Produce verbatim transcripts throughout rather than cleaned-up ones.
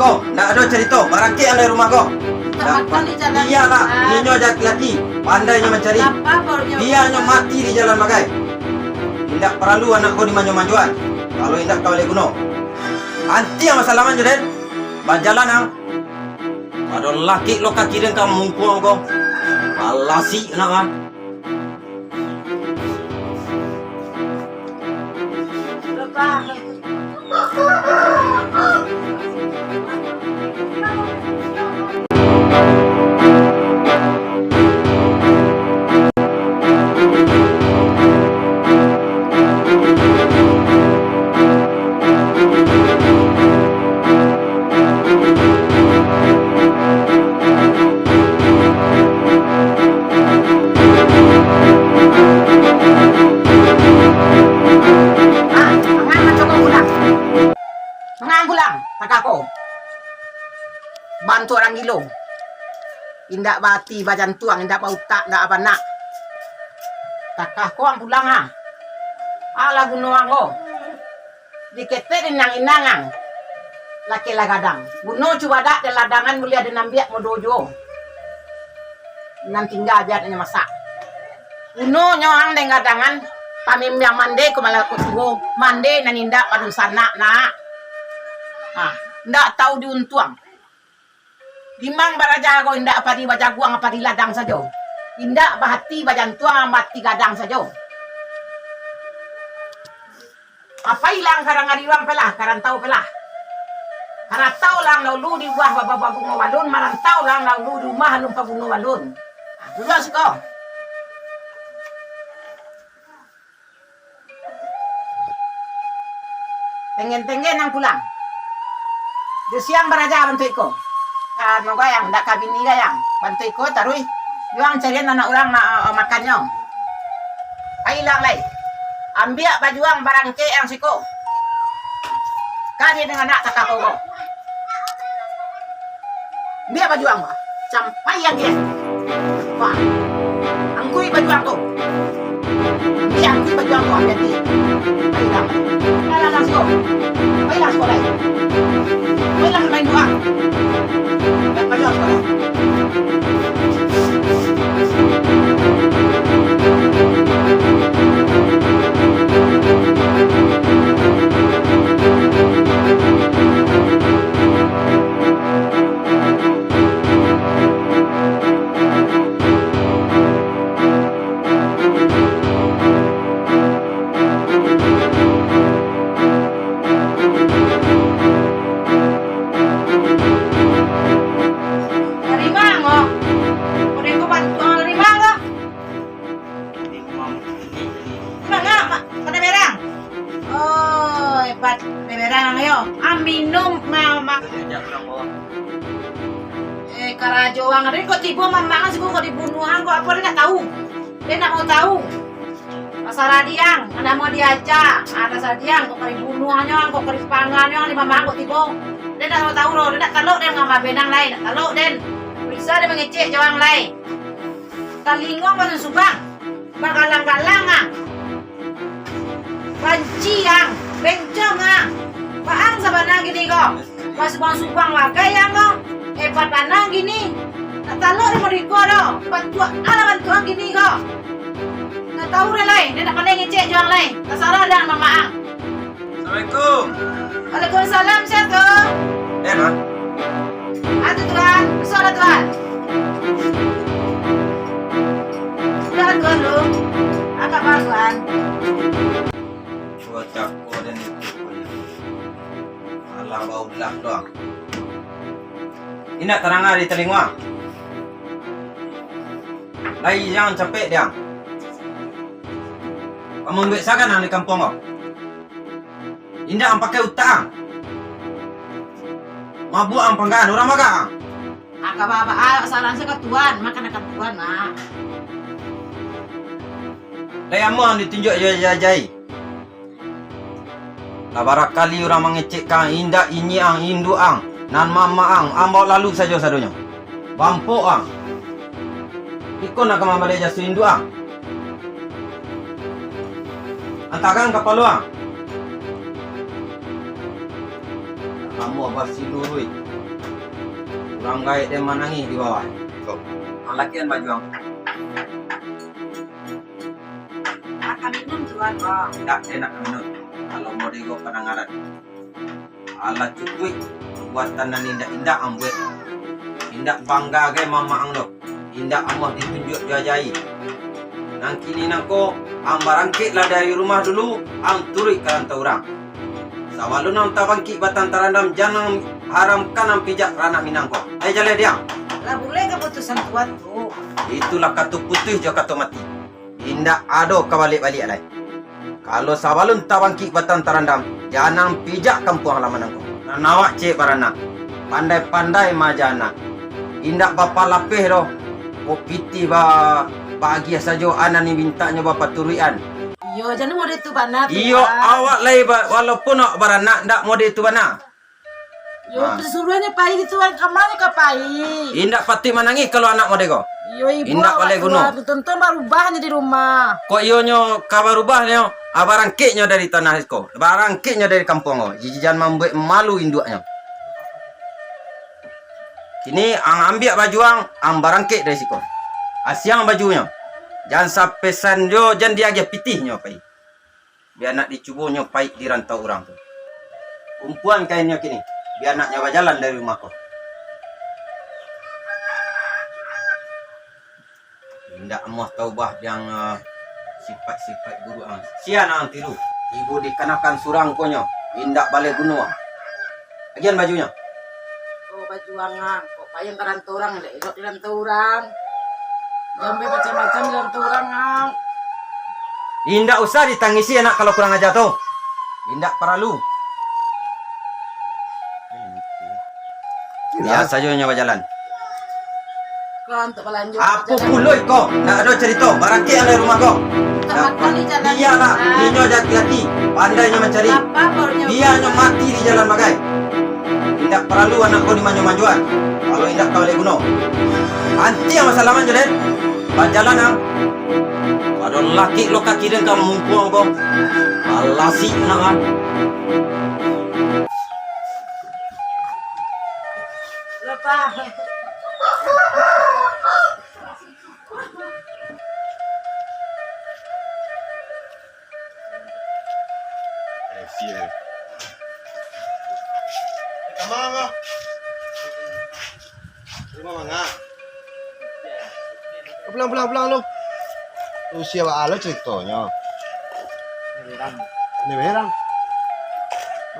Ko, ndak ado carito, barangkek ang dari rumah ko. Ndak pa-, iyolah, inyo laki-laki, pandai nyo mancari. Bianyo mati di jalan bagai. Indak paralu anak ko dimanjo-manjoan, kalau indak ka baliak guno. Antiang masalah manjo den, bajalan ang. Ado laki lo kaki den ka mungkuang ko. Balasi anak ang. Ah, mangan mancokok pulang. Mangan pulang, takah ko. Bantuak urang gilo. Indak baati, bajantuang, indak bautak, indak bapanak. Takah ko ang pulang, ah. Alah guno ang ko. Diketek di inang-inang ang. Laki lah gadang. Guno cubadak di ladangan buliah den ambiak modo juo. Nan tingga biar den masak. Gunonyo ang den gadangan, pamimbiang mande ko malah ko tuo, mande nan indak padunsanak, nak. Ah, indak tau diuntuang. Dimang baraja ko indak padi bajaguang, padi ladang sajo. Indak bahati bajantuang, bahati gadang sajo. Apo ilang karang ariwang pelah, karantau pelah. Karantau lang laulu di buah baba-, babungo balun, marantau lang laulu di rumah alun paguno balun. Nah, duduak siko. Tenggen-tenggen ang pulang. Di siang baraja bantuak iko. Ka anu gayang, ndak ka bini gayang. Bantuak iko taruih. Juang carian anak urang ma-, makannyo. Ai ilang lai. Ambiak bajuang barangkek ang siko. Ka di dengan anak takah ko. Ambiak bajuang, wah. Sampai yang dia. Wah. Angkui bajuang ko. Ambiak angkui bajuang ko, ambiak di. Ai ilang. Alah, alah, siko. Ai ilang siko lai. Ai ilang main duo. Dari mano? Kode ko bantuan dari mano? Manga, ma-, pada berang? Oh, hebat, berang yo. Ah, minum, ma-, ma-, eh, karajo ang. Dari ko tibo mamak ang siko ko dibunuah ang ko apo, den ndak tau. Den ndak mau tau. Tasarah diang, ndak mau diaja. Ah, tasarah diang, ko ka dibunuahnyo ang, ko ka dipangannyo ang, di mamak ang ko tibo. Den ndak mau tau doh, den ndak talok den ngama benang lai, ndak talok den. Bisa den mangecek jo ang lai. Talingo basusubang, bagalang-galang ang. Banci ang, bencong ang. Baa ang sabana kini ko? Basubang-subang bagai ang ko. Hebat bana kini. Ndak talok den modiko doh. Bantuak alah bantuak ang kini ko. Ndak tau den lai, den ndak pandai ngecek jo ang lai. Tasarah den mamak ang. Assalamualaikum. Waalaikumsalam, sia tu? Den, ah? Atu, Tuan. Masuaklah, Tuan. Sudahlah, Tuan, lu. Agak baru, Tuan. Cuaca ko den itu. Alah, baulah doang. Indak taranga di talingo. Lai jan capek diang. Amun duit sagan ang di kampuang ko. Indak ang pakai utak ang. Mabuak ang panggaan urang magang ang. Aka baba-, ah, salah sa ka tuan, makan akan tuan, Mak. Lai amuah ang ditunjuak jo jajai. Lah barakali urang mangecek ka ang, indak inyiak ang, induak ang, nan mamak ang, ang baok lalu sajo sadonyo. Bampok ang. Iko nan ka mambaliak jaso induak ang. Antakan kapalo ang. Ambo basiluruih. Urang gaek den manangih di bawah. Kok. Ang lakian bajuang. Makan minum tuan, Bang. Indak, den nak minum. Kalau mode ko pandangaran. Alah cukuik perbuatan nan indak-indak ang buek. Indak bangga gai mamak ang doh. Indak amuah ditunjuak jo ajai. Nan kini nangko, ang barangkeklah dari rumah dulu, ang turuik ka rantau urang. Sabalun ang tabangkik batang tarandam, jan ang haramkan ang pijak ranah Minang ko. Ai jaleh diang. Lah buliah kaputusan tuan tu. Itulah kato putuih jo kato mati. Indak ado ka baliak-baliak lai. Kalau sabalun tabangkik batang tarandam, jan ang pijak kampuang halaman ang ko. Nan awak ciek baranak, pandai-pandai maaja anak. Indak bapalapeh doh, kok pitih ba-, baagiah sajo, anak ni mintaknyo bapaturuikan. Iyo, jan mode tu bana tu, Iyo, Wan. Awak lai ba-, walaupun awak baranak, ndak mode tu bana. Yo, Ah. Pisuruahnyo pai gitu, Wan, ka ma nyo ka pai? Indak patuik manangih kalau anak mode ko. Iyo, ibu Indak awak balai tu, guno. Wan, tonton barubah nyo di rumah. Kok iyonyo ka barubah nyo, ah, barangkeknyo dari tanah ko, barangkeknyo dari kampuang ko. Jijijan mambuek malu induaknyo. Kini ang ambiak baju ang, ang barangkek dari siko. Asiang bajunyo. Jan sapesan jo, jan diagiah pitihnyo pai. Bia nak dicubo nyo paik di rantau urang tu. Kumpuan kainnyo kini, bia nak nyo bajalan dari rumah ko. Indak amuah taubah dek ang, ah, sipaik-sipaik buruak ang. Sia nan ang tiru. Ibo dikanakan surang ko nyo, indak baleh guno ang. Agiahan bajunyo. Oh, baju ang, ang. Kok payah ka rantau urang, indak elok di rantau urang. Jan macam-macam di rantau urang, ang. Indak usah ditangisi anak kalau kurang aja tu. Indak paralu. Bia sajo nyo bajalan. Kau untuk balanjut Apo bajalan. Pulo iko? Ndak ado carito. Barangkek dari rumah ko. Ndak makan di jalan. Bialah, ah. Inyo jati ati, pandai nyo mancari. Apa barunya? Bia nyo mati di jalan bagai. Indak paralu anak ko dimanjo-manjoan. Kalau indak ka baleh guno. Antiang masalah manjo den. Bajalan ang. Pado laki lo kaki den ka mungkuang ko. Alasi anak ang. Lepas. Eh, sia. Ka ma, Bang? Rumah manga. Pulang, pulang, pulang lu. Usia baa lo ceritonyo. Ini berang.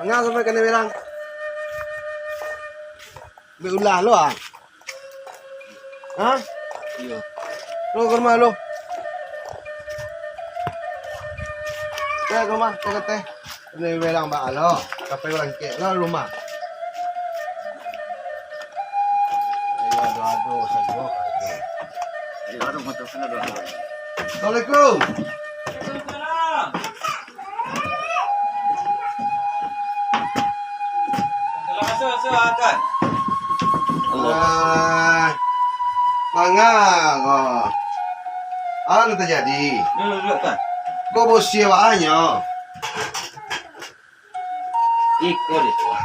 Manga sampai kena berang. Ambil ulah lo, ah. Hah? Iyo. Lo ke rumah lo. Ke rumah, ke teh. Ini bilang baa lo. Sampai urang kek lo rumah. Ayo, ado-ado sajo. Ayo, ado motor sana, ado-ado. Assalamualaikum. Waalaikumsalam. Alah, asuh, asuh, ah, Tuan. Ah, manga ko. Apo nan tajadi? Duduak, duduak, Tuan. Ko bosia baanyo. Iko deh, Tuan.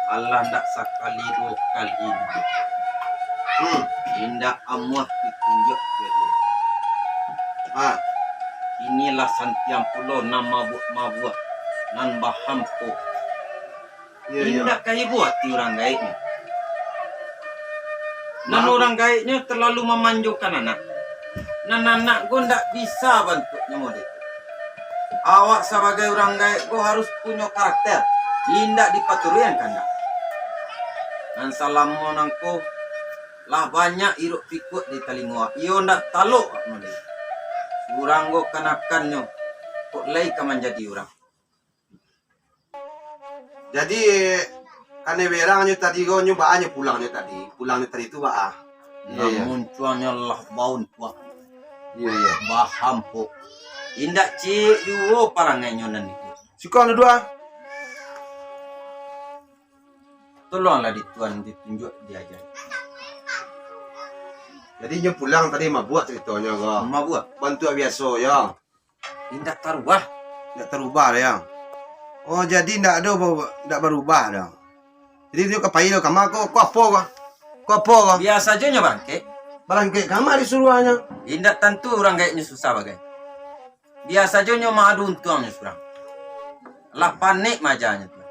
Alah ndak sakali duo kali. Hmm. Indak amuah ditunjuak jo dia. Ha. Inilah santiang pulo nan mabuak-mabuak, nan bahampok. Iyo, iyo. Indak ka ibo ati urang gaeknyo. Nan urang gaeknyo talalu mamanjokan anak. Nan anak ko ndak bisa bantuaknyo model tu. Awak sabagai urang gaek ko harus punyo karakter, indak dipaturuikan kandak. Nan salamo nangko lah banyak iruak pikuak di talingo awak, iyo ndak talok awak model. Urang ko kanakannyo, kok lai ka manjadi urang. Jadi, kanai berangnyo tadi ko, nyo baa nyo pulangnyo tadi? Pulangnyo tadi tu baa? Iyo, iyo. Lah muncuangnyo lah baun puak. Iyo, iyo. Bahampok. Indak ciek juo parangainyo nan itu. Siko anu dua. Tolonglah di Tuan ditunjuak diaja. Jadi, nyo pulang tadi mabuak ceritonyo ko? Mabuak. Bantuak biaso, yo. Indak tarubah. Indak tarubah, yo. Oh, jadi ndak ado ba-, ndak barubah doh. Jadi nyo ka pai lo kama ko, ko apo ko? Ko apo ko? Biaso sajo nyo barangkek. Barangkek kama disuruahnyo? Indak tantu urang gaeknyo susah bagai. Biaso sajo nyo maadu untuangnyo surang. Lah panek majanyo tu.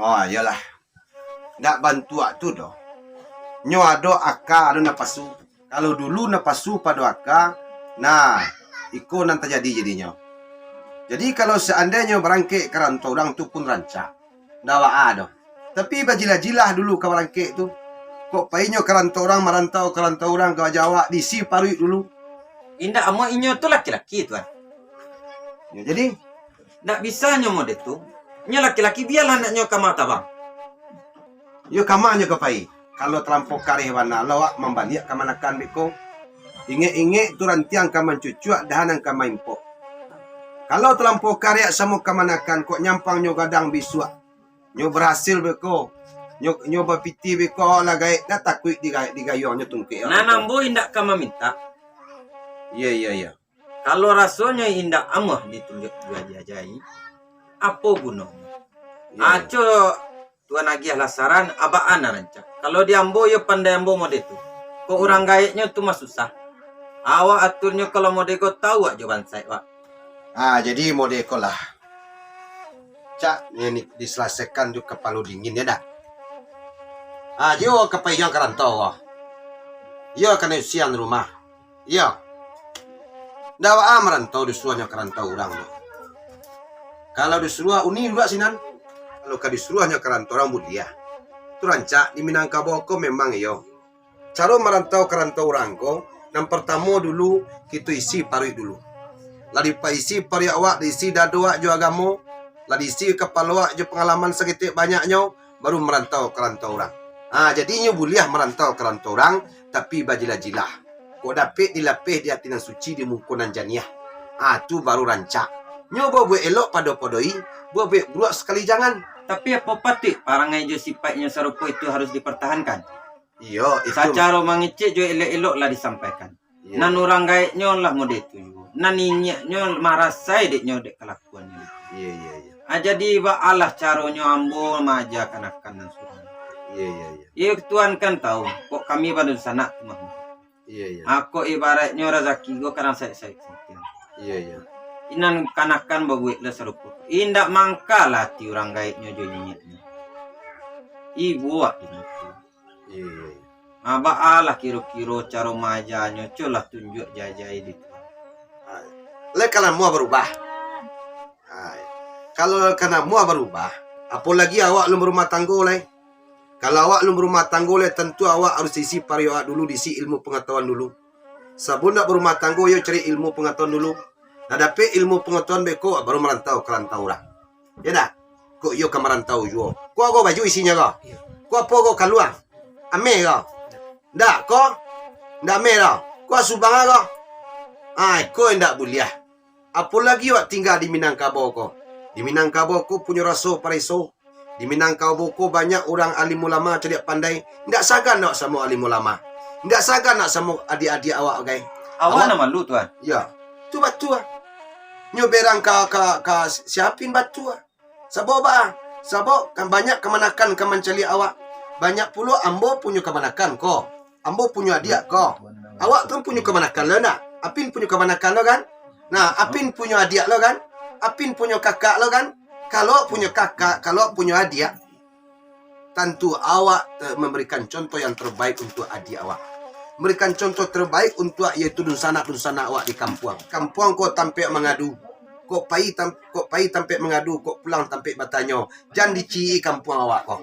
Oh, iyolah. Ndak bantuak tu doh. Nyo ado aka, ado napasu. Kalau dulu napasu pado aka, nah, iko nan tajadi jadinyo. Jadi, kalau saandainyo barangkek ka rantau urang tu pun rancak, ndak baa doh. Tapi, bajilah-jilah dulu ka barangkek tu. Kok painyo ka rantau urang, marantau ka rantau urang, ka Jawa, diisi paruik dulu. Indak, amuah inyo tu laki-laki, Tuan. Yo, jadi? Ndak bisa nyo mode tu. Nyo laki-laki, bialah nak nyo kama tabang. Yo, kama nyo ka pai. Kalau talampau kareh bana lo awak mambaliak kamanakan beko. Ingek-ingek tu rantiang ka mancucuak, dahan nan ka maimpok. Kalau talampau kareh samo kamanakan, kok nyampang nyo gadang bisuak. Nyo barasil beko. Nyo, nyo bapiti beko, awak lah gaek, dah takuik digaek, digayuang nyo tungkek. Nan ambo indak ka mamintak. Iyo, iyo, iyo. Kalau rasonyo indak amuah ditunjuak jua diajai, apo gunonyo? Iyo. Aco Tuan agiah lah saran, abaan nan rancak. Kalau di ambo, iyo pandai ambo mode tu. Kok urang gaeknyo tu mah susah. Awak aturnyo kalau mode ko, tau wak jo bansaik wak. Ah, jadi mode ko lah. Cak, ni, ni disalasaikan jo kapalo dingin, yo dak? Ah, iyo ka pai inyo ka rantau ko. Iyo ka usiang rumah. Iyo. Ndak baa marantau disuruahnyo ka rantau urang tu. Kalau disuruah uni duduak sinan, kalau ka disuruahnyo ka rantau urang buliah. Tu rancak di Minangkabau ko memang iyo. Caro marantau ka rantau urang ko, nan partamo dulu, kito isi paruik dulu. Lah dipaisi paruik awak, diisi dado awak jo agamo, lah diisi kapalo awak jo pangalaman saketek banyaknyo, baru marantau ka rantau urang. Ha, jadi inyo buliah marantau ka rantau urang, tapi bajilah-jilah. Kok dapek dilapeh di ati nan suci, di muko nan janiah. Ha, tu baru rancak. Nyo babuek elok pado-padoi, babuek buruak sakali jangan. Tapi apo patuik parangai jo sipaiknyo sarupo itu harus dipartahankan? Iyo, itu. Sacaro mangecek jo elok-elok lah disampaikan. Iyo. Nan urang gaeknyo lah mode tu juo. Nan inyiaknyo marasai dek nyo dek kalakuannyo itu. Iyo, iyo, iyo. Ah, jadi, baalah caronyo ambo maaja kamanakan nan surang. Iyo, iyo, iyo. Iyo, Tuan kan tau, kok kami badunsanak tu mah. Iyo, iyo. Ah, kok ibaratnyo razaki ko kadang saik-saik sitiang. Iyo, iyo. Inan kanakan babuek lah sarupo. Indak mangka lah ati urang gaeknyo jo inyiaknyo. Ibuak inyo tu. Iyo, iyo, iyo. Ah, baalah kiro-kiro caro maajanyo, colah tunjuak jajai di tu. Hai. Lai ka namuah barubah. Hai. Kalau ka namuah barubah, apo lagi awak alun barumah tanggo lai. Kalau awak alun barumah tanggo lai, tantu awak harus isi paruik awak dulu, diisi ilmu pangatahuan dulu. Sabalun ndak barumah tanggo, iyo cari ilmu pangatahuan dulu. Lah dapek ilmu pangatahuan beko, baru marantau ka rantau urang. Iyo ndak? Kok iyo ka marantau juo. Ko ago baju isinyo ko? Ko apo ko kalua? Ameh ko? Ndak ko? Ndak ameh doh. Ko asubang ko? Ai, ko indak buliah. Apo lagi awak tingga di Minangkabau ko. Di Minangkabau ko punyo raso pareso. Di Minangkabau ko banyak urang alim ulama cadiak pandai. Indak sagan awak samo alim ulama. Indak sagan awak samo adiak-adiak awak, bagai. Awak, awak nan malu, Tuan. Yo. Tu batua. Nyo berang ka, ka, ka siapin batua. Sabab baa? Sabab kan banyak kamanakan ka mancaliak awak. Banyak pulo ambo punyo kamanakan ko. Ambo punyo adiak ko. Awak tu punyo kamanakan lo ndak? Apin punyo kamanakan lo kan? Nah, Apin punyo adiak lo kan? Apin punyo kakak lo kan? Kalau awak punyo kakak, kalau awak punyo adiak, tantu awak, eh, memberikan contoh yang terbaik untuk adiak awak. Memberikan contoh terbaik untuk yaitu dunsanak-dunsanak awak di kampuang. Kampuang ko tampek mangadu. Kok pai tam-, kok pai tampek mangadu, kok pulang tampek batanyo. Jan dicii kampuang awak ko.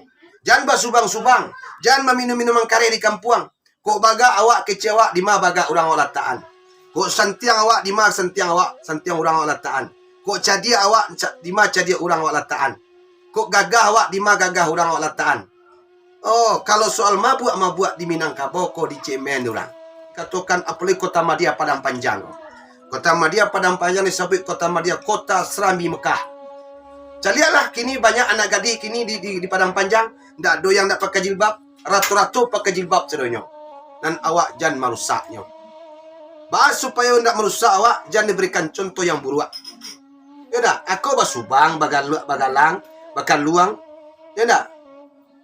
Jan basubang-subang, jan maminum minuman kareh di kampuang. Kok bagak awak kecek awak, dima bagak urang awak latakan. Kok santiang awak, dima santiang awak, santiang urang awak latakan. Kok cadiak awak, ca-, dima cadiak urang awak latakan. Kok gagah awak, dima gagah urang awak latakan. Oh, kalau soal mabuak-mabuak di Minangkabau ko dicemen urang. Katokan apalagi Kota Madya Padang Panjang. Kota Madya Padang Panjang disabuik Kota Madya, kota Serambi Mekah. Caliaklah kini banyak anak gadih kini di, di, di Padang Panjang, ndak ado yang ndak pakai jilbab, rato-rato pakai jilbab sadonyo. Nan awak jan marusaknyo. Baa supayo ndak marusak awak, jan diberikan contoh yang buruak. Yo ndak? Ako basubang, bagaluak, bagalang, bakaluang. Yo ndak?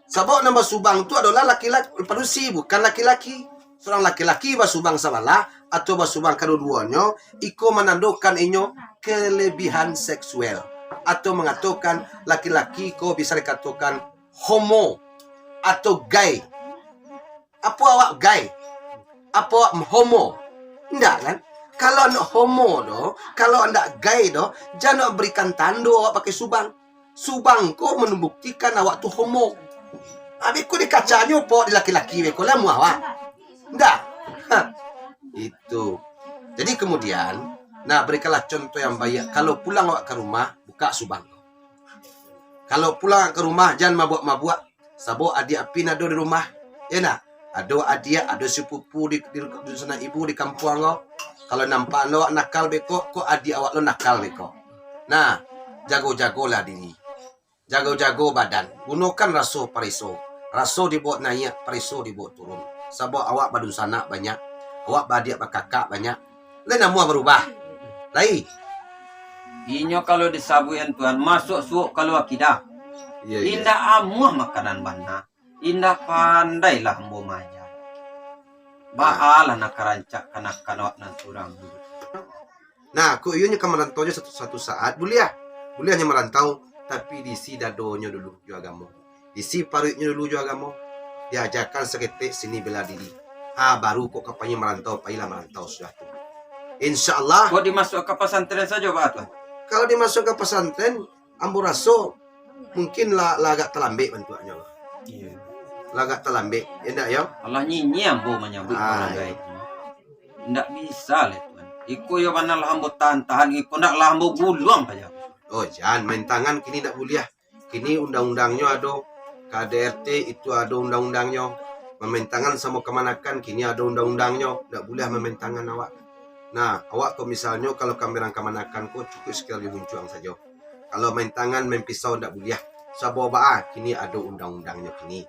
Sabab nan basubang tu adolah laki-laki, padusi, bukan laki-laki. Surang laki-laki basubang sabalah, atau basubang kaduo-duonyo, iko manandokan inyo kelebihan seksual. Atau mangatokan laki-laki ko bisa dikatokan homo atau gay. Apo awak gay? Apo awak homo? Indak kan? Kalau ndak homo doh, kalau ndak gay doh, jan awak barikan tando awak pakai subang. Subang ko mambuktikan awak tu homo. Abih ko di kacanyo po di laki-laki beko lah muah awak. Ndak. Ha. Itu. Jadi kemudian, nah, berikanlah contoh yang baik. Kalau pulang awak ka rumah, buka subang. Kalau pulang ka rumah, jan mabuak-mabuak. Sabab adiak Apin ado di rumah. Yo ndak? Ado adiak, ado sipupu di, di, di sanak ibu di kampuang ko. Kalau nampak awak nakal beko, ko adiak awak lo nakal beko. Nah, jago-jagolah diri. Jago-jago badan. Gunokan raso pareso. Raso dibaok naiak, pareso dibaok turun. Sabab awak badunsanak banyak. Awak baadiak bakakak banyak. Lai namuah barubah. Lai. Inyo kalau disabuikan Tuan, masuak suok kalau akidah. Iyo, iyo. Indak amuah makanan bana. Indak pandailah ambo maaja. Baalah nak karancak kanakan awak nan surang tu. Nah, kok iyo nyo ka marantau jo satu, satu saat, buliah. Buliah nyo marantau, tapi diisi dadonyo dulu jo agamo. Diisi paruiknyo dulu jo agamo. Diajakan saketek seni bela diri. Ah, baru kok ka pai marantau, pailah marantau sudah tu. Insya Allah. Kok dimasuak ka pasantren sajo, Pak Tuan? Kalau dimasuak ka pasantren, ambo raso mungkin lah, lah agak talambek bantuaknyo. Iyo. Lah agak talambek, yo ndak yo? Alah nyinyia ambo manyabuik Ah, orang iyo. gaek. Ndak bisa lai, Tuan. Iko yo bana lah ambo tahan-tahan, iko ndak lah ambo guluang paja. Oh, jan main tangan kini ndak buliah. Kini undang-undangnyo ado, K D R T itu ado undang-undangnyo. Mamain tangan samo kamanakan kini ado undang-undangnyo, ndak buliah mamain tangan awak. Nah, awak ko misalnyo kalau kambilang kamanakan ko cukuik sakali luncuang sajo. Kalau main tangan, main pisau ndak buliah. Sabab baa, kini ado undang-undangnyo kini.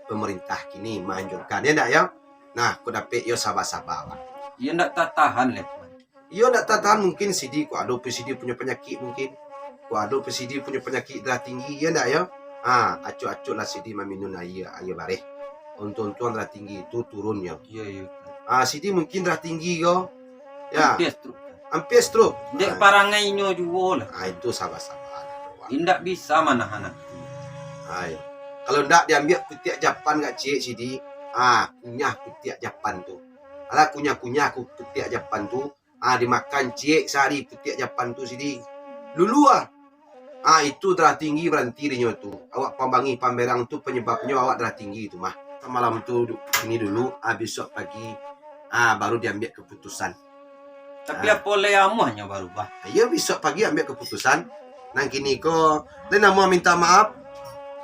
Pemerintah kini maanjurkan, yo ndak yo? Nah, ko dapek yo saba-saba awak. Iyo ndak tatahan lai, Tuan. Iyo ndak tatahan, mungkin sidi ko ado pu-, sidi punyo panyakik mungkin. Ko ado pu-, sidi punyo panyakik darah tinggi, yo ndak yo? Ah, acok-acoklah sidi maminum aia, aia bareh. Untuang-untuang darah tinggi tu turun yo. Iyo, iyo. Ah, sidi mungkin darah tinggi ko. Ya. Ampia stroke. Ampia stroke. Dek Ah. parangai inyo juo lah. Ah, itu saba-saba. Indak bisa manahan ati. Ai. Kalau ndak diambiak putiak japan gak ciek sidi, ah, kunyah putiak japan tu. Alah kunyah-kunyah ku-, putiak japan tu, ah, dimakan ciek sahari putiak japan tu sidi. Lulu ah. Ah, itu darah tinggi baranti dinyo tu. Awak pambangih pamberang tu panyababnyo awak darah tinggi tu mah. Malam tu du-, ini dulu, ah, bisuak pagi, ah, baru diambiak keputusan. Tapi Ah. apo lai amuahnyo barubah? Iyo, bisuak pagi ambiak keputusan. Nan kini ko, lai namuah minta maaf.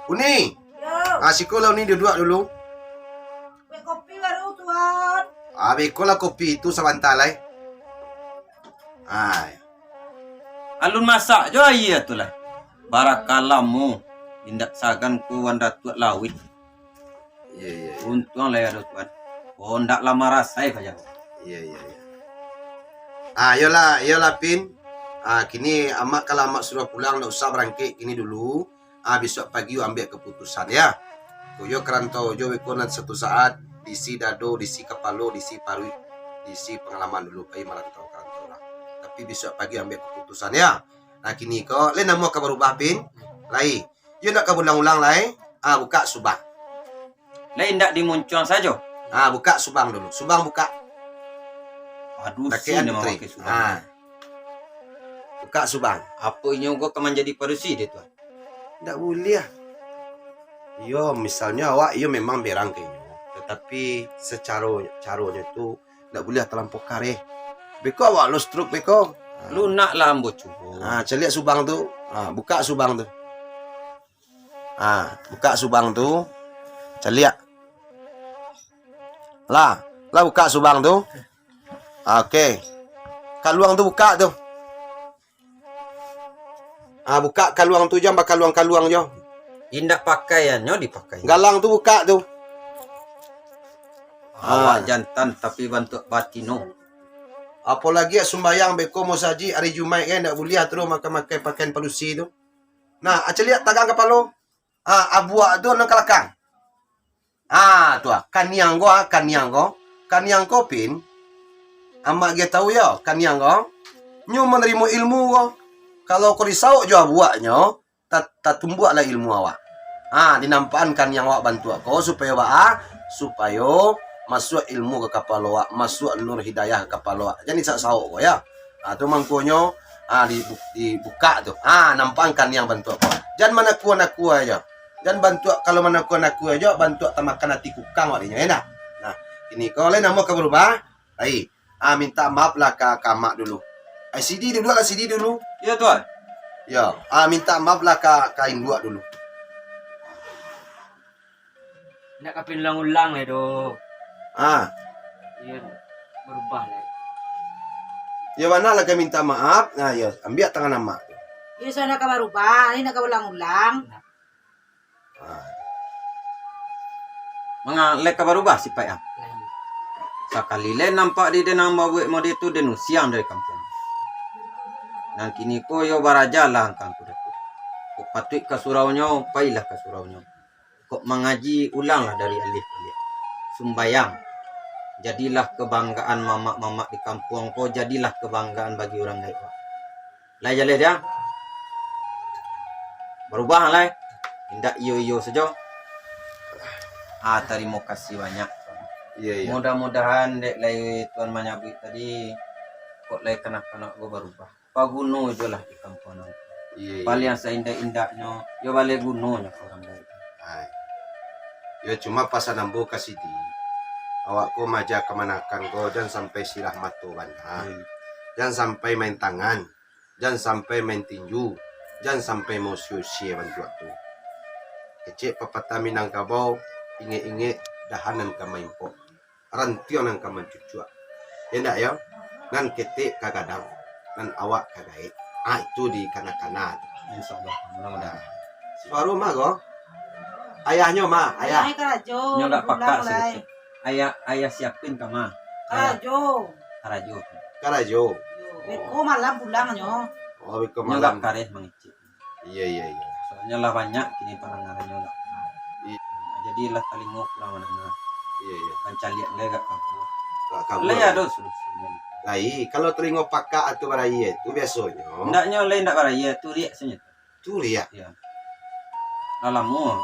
Uni, Yo. ah, siko lah Uni duduak dulu. Buek kopi baru, Tuan. Ah, beko lah kopi itu sabanta lai. Ah. Alun masak jo aia tu lai. Barakalah mu, indak sagan ku wan datuak lawih. Iya, iya, iya. Untuang lai ado Tuan. Oh, ndak lah marasai paja. Iya, iya, iya. Ah, iyolah, iyolah, Pin. Ah, kini amak, kalau amak suruah pulang, ndak usah barangkek kini dulu. Ah, bisuak pagi ambiak keputusan, ya. Koyo karantau jo beko nan satu saat, diisi dado, diisi kapalo, diisi paruik, diisi pangalaman dulu, pai marantau karantau lah. Tapi bisuak pagi ambiak keputusan, ya. Nah, kini ko, lai namuah ka barubah, Pin? Lai. Iyo ndak ka ulang-ulang lai. Ah, buka subang. Lai ndak dimuncuang sajo. Ah, buka subang dulu. Subang buka. Padusi Pakai anu, anu Tri. Pakai subang. Ah. Buka subang. Apo inyo ko ka manjadi padusi deh, Tuan? Ndak buliah. Iyo, misalnyo awak iyo memang berang ka inyo. Tatapi secaro, caronyo tu ndak buliah talampau kareh. Beko awak lo stroke beko. Ah. Lunak lah ambo cubo. Ah, caliak subang tu. Ah, buka subang tu. Ah, buka subang tu. Caliak. Lah, lah buka subang tu. Ah, oke. Kaluang tu buka tu. Ah, buka kaluang tu, jan bakaluang-kaluang jo. Indak pakaiannyo dipakai. Galang tu buka tu. Awak Ah. jantan tapi bantuak batino. Apolagi sumbayang beko musajik ari Jumaik kan, ndak buliah taruih makai-makai pakaian padusi tu. Nah, acaliak tagang kapalo. Ah, abuak tu nan kalakang. Ah, tu ah, kaniang ko, ah, kaniang ko. Kaniang ko, Pin. Amak agiah tahu yo, kaniang ko. Nyo manarimo ilmu ko. Kalau ko disauk jo abuaknyo, ta-, tatumbuaklah ilmu awak. Ha, dinampakan kaniang awak bantuak ko, supayo baa? Supayo masuak ilmu ka kapalo awak, masuak nur hidayah ka kapalo awak. Jan disauk-sauk ko, yo. Ha, tu mangkonyo, ha, dibu-, dibukak tu. Ha, nampakan kaniang bantuak ko. Jan manakua-nakua jo. Jan bantuak, kalau manakua-nakua jo, bantuak tamakan ati kukang awak dinyo, yo ndak? Nah, kini ko lai namo ka barubah. Ai, ah, mintak maaf lah ka, ka amak dulu. Ai, sidi duduak lah, sidi dulu. Iyo, Tuan. Yo, ah, mintak maaf lah ka, ka induak dulu. Ndak ka pilang ulang lai doh. Ah. Iyo, barubah lai. Yo, bana lah ka mintak maaf. Nah, yo, ambiak tangan amak tu. Iyo, sudah ndak ka barubah, ndak ka ulang-ulang. Ah. Manga lai ka barubah sipaik ang? Sakali lai nampak di den ang babuek mode tu, den usiang dari kampuang. Nan kini ko yo baraja lah angkang tu, Datuak. Kok patuik ka suraunyo, pailah ka suraunyo. Kok mangaji, ulanglah dari alif baliak. Sumbayang. Jadilah kebanggaan mamak-mamak di kampuang ko, jadilah kebanggaan bagi urang gaek. Lai jaleh dia. Barubah lai. Indak iyo-iyo sajo. Ah, tarimo kasih banyak. Iyo, iyo. Mudah-mudahan dek lai Tuan manyabuik tadi, kok lai kanak-kanak ko barubah. Paguno jo lah di kampuang ang. Iyo, iyo. Paliang saindak-indaknyo, yo baleh gunonyo ka urang lain. Ai. Yo cuma pasan ambo ka sidi. Awak ko maaja kamanakan ko, jan sampai sirah mato bana. Hmm. Jan sampai main tangan. Jan sampai main tinju, jan sampai mausia-usia bantuak tu. Kecek papatah Minangkabau, ingek-ingek dahan nan ka maimpok, rantiang nan ka mancucuak. Yo ndak yo? Nan ketek ka gadang, nan awak ka gaek. Ah, itu di kana-kana tu. Insyaallah. Mudah-mudahan. Suaro ma ko? Ayahnyo ma, ayah. Ayah karajo, nyo ndak pakak pulang lai. Ayah, ayah siapin ka ma? Karajo. Karajo. Karajo. Yo, beko malam pulangnyo. Oh, beko malam. Nyo agak kareh mangecek. Iyo, iyo, iyo. Soalnyo lah banyak kini pandangarannyo agak. Iyo. Jadi lah talingo kurang mandanga. Iyo, iyo. Pancaliak lai agak kabua. Agak kabua. Lai ado solusinyo. Lai, kalau talingo pakak atau barayie tu biasonyo. Ndaknyo lai ndak barayie, turiak sajo. Turiak. Iyo. Lah lamo,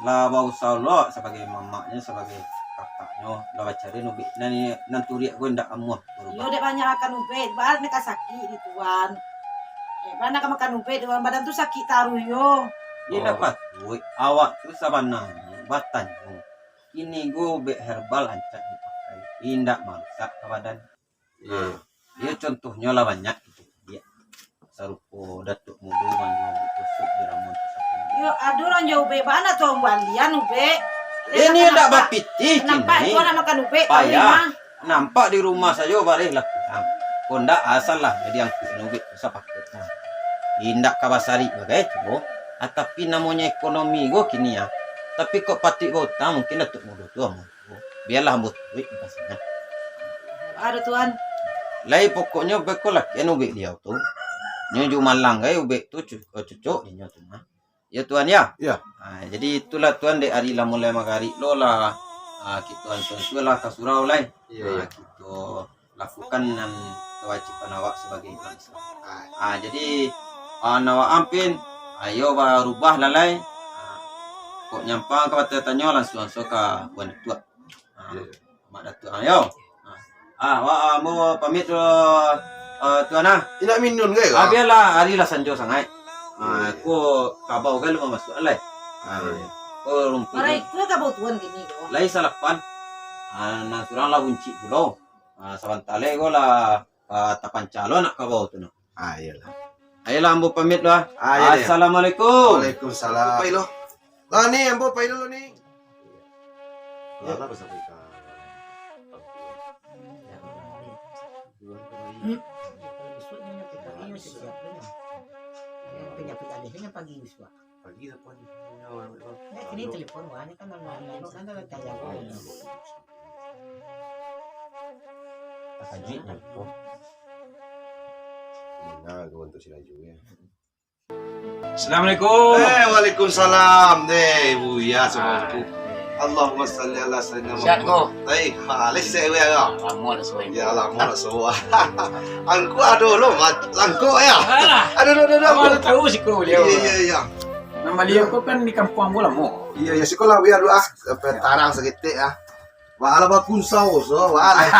lah bausaho lo sabagai mamaknyo, sabagai kakaknyo, lah bacari ubek. Nan, nan turiak ko indak amuah barubah. Iyo, dek banyak makan ubek, badan ka sakik di Tuan. Eh, banyak ka makan ubek, Tuan, badan tu sakik taruih yo. Iyo, indak patuik. Awak tu sabananyo batanyo, kini ko ubek herbal rancak dipakai, indak marusak ka badan. Iyo. Nah, iyo contohnyo lah banyak gitu. Iyo. Sarupo Datuak Mudo manjual gosok di ramuan pusako. Yo, ado urang jual ubek, bana tu walian ubek. Ini ndak bapitih kini. Nampak itu anak makan ubek, tahu. Payah. Nampak di rumah sajo bareh lah kurang. Kok ndak asal lah jadi angkuik ubek tu sapakai. Nah. Indak ka basarik bagai tu. Ah, tapi namonyo ekonomi ko kini ya. Tapi kok patuik bautang mungkin Datuak Mudo tu amun. Bialah ambo taruih mukasuiknyo. Ado, Tuan. Lai pokoknyo beko lakian ubek liau tu. Nyo jo malang gai ubek tu cu-, cucok dinyo tu mah. Yo, Tuan, ya? Iyo. Ah, jadi itulah, Tuan, dek ari lah mulai magarik lo lah. Ah, kito ansuang-ansuang lah ka surau lai. Iyo, ah, iyo. Kito lakukan nan kawajiban awak sabagai urang Islam. Ah, jadi, ah, nan awak ampin, ayo barubah lah lai. Ah, kok nyampang ka batanyo-tanyo, lansuang-lansuang ka Wan Datuak. Ah, iyo. Mak Datuak, ah, yo. Ah, ah, wak, ah, ambo pamit dulu, ah, Tuan, ah. Indak minun gai, ah, kah? Bialah, ari lah sanjo sangaik. Ah, iyo, iyo. Ko kabau gai lah mamasuak lai. Ah, iyo, iyo. Ko rumpuik. Marai tu kabau Tuan kini ko. Lai salapan. Ah, nan surang lah buncik pulo. Ah, sabanta lai ko lah, ah, tapanca lo anak kabau tu nah. Ah, iyolah. Ayolah, ambo pamit lo, ah. Ah, iyo, iyo. Assalamualaikum. Waalaikumsalam. Pai lo. Lah, ni, ambo pai dulu, ni. Lah, lah, sampai ka. Hmm. Pagi telepon. Eh, kini telepon, wah, ni kan malam, malam, malam, malam, malam. Takajik, yo. Nah, kawan tu si Raju, ya. Assalamualaikum. Eh, waalaikumsalam. Eh, Buya, assalamualaikum. Ah. Allahumma salli ala sayyidina Muhammad. Sihat, ko? Eh, ha, lai sehat, Buya, ko? Lamo dah suai. Ya, lamo dah suai. Angku, aduh, lo, mat-, langkok, ya. Alah. Aduh, aduh, aduh, aduh. Awak tahu siko baliau. Iya, iya, iya. Nan baliau ko kan di kampuang ambo lamo. Iya, iya, siko lah, Buya, dulu, ah. Sampai tarang saketek, ah. Walah bakunsau, so, walah.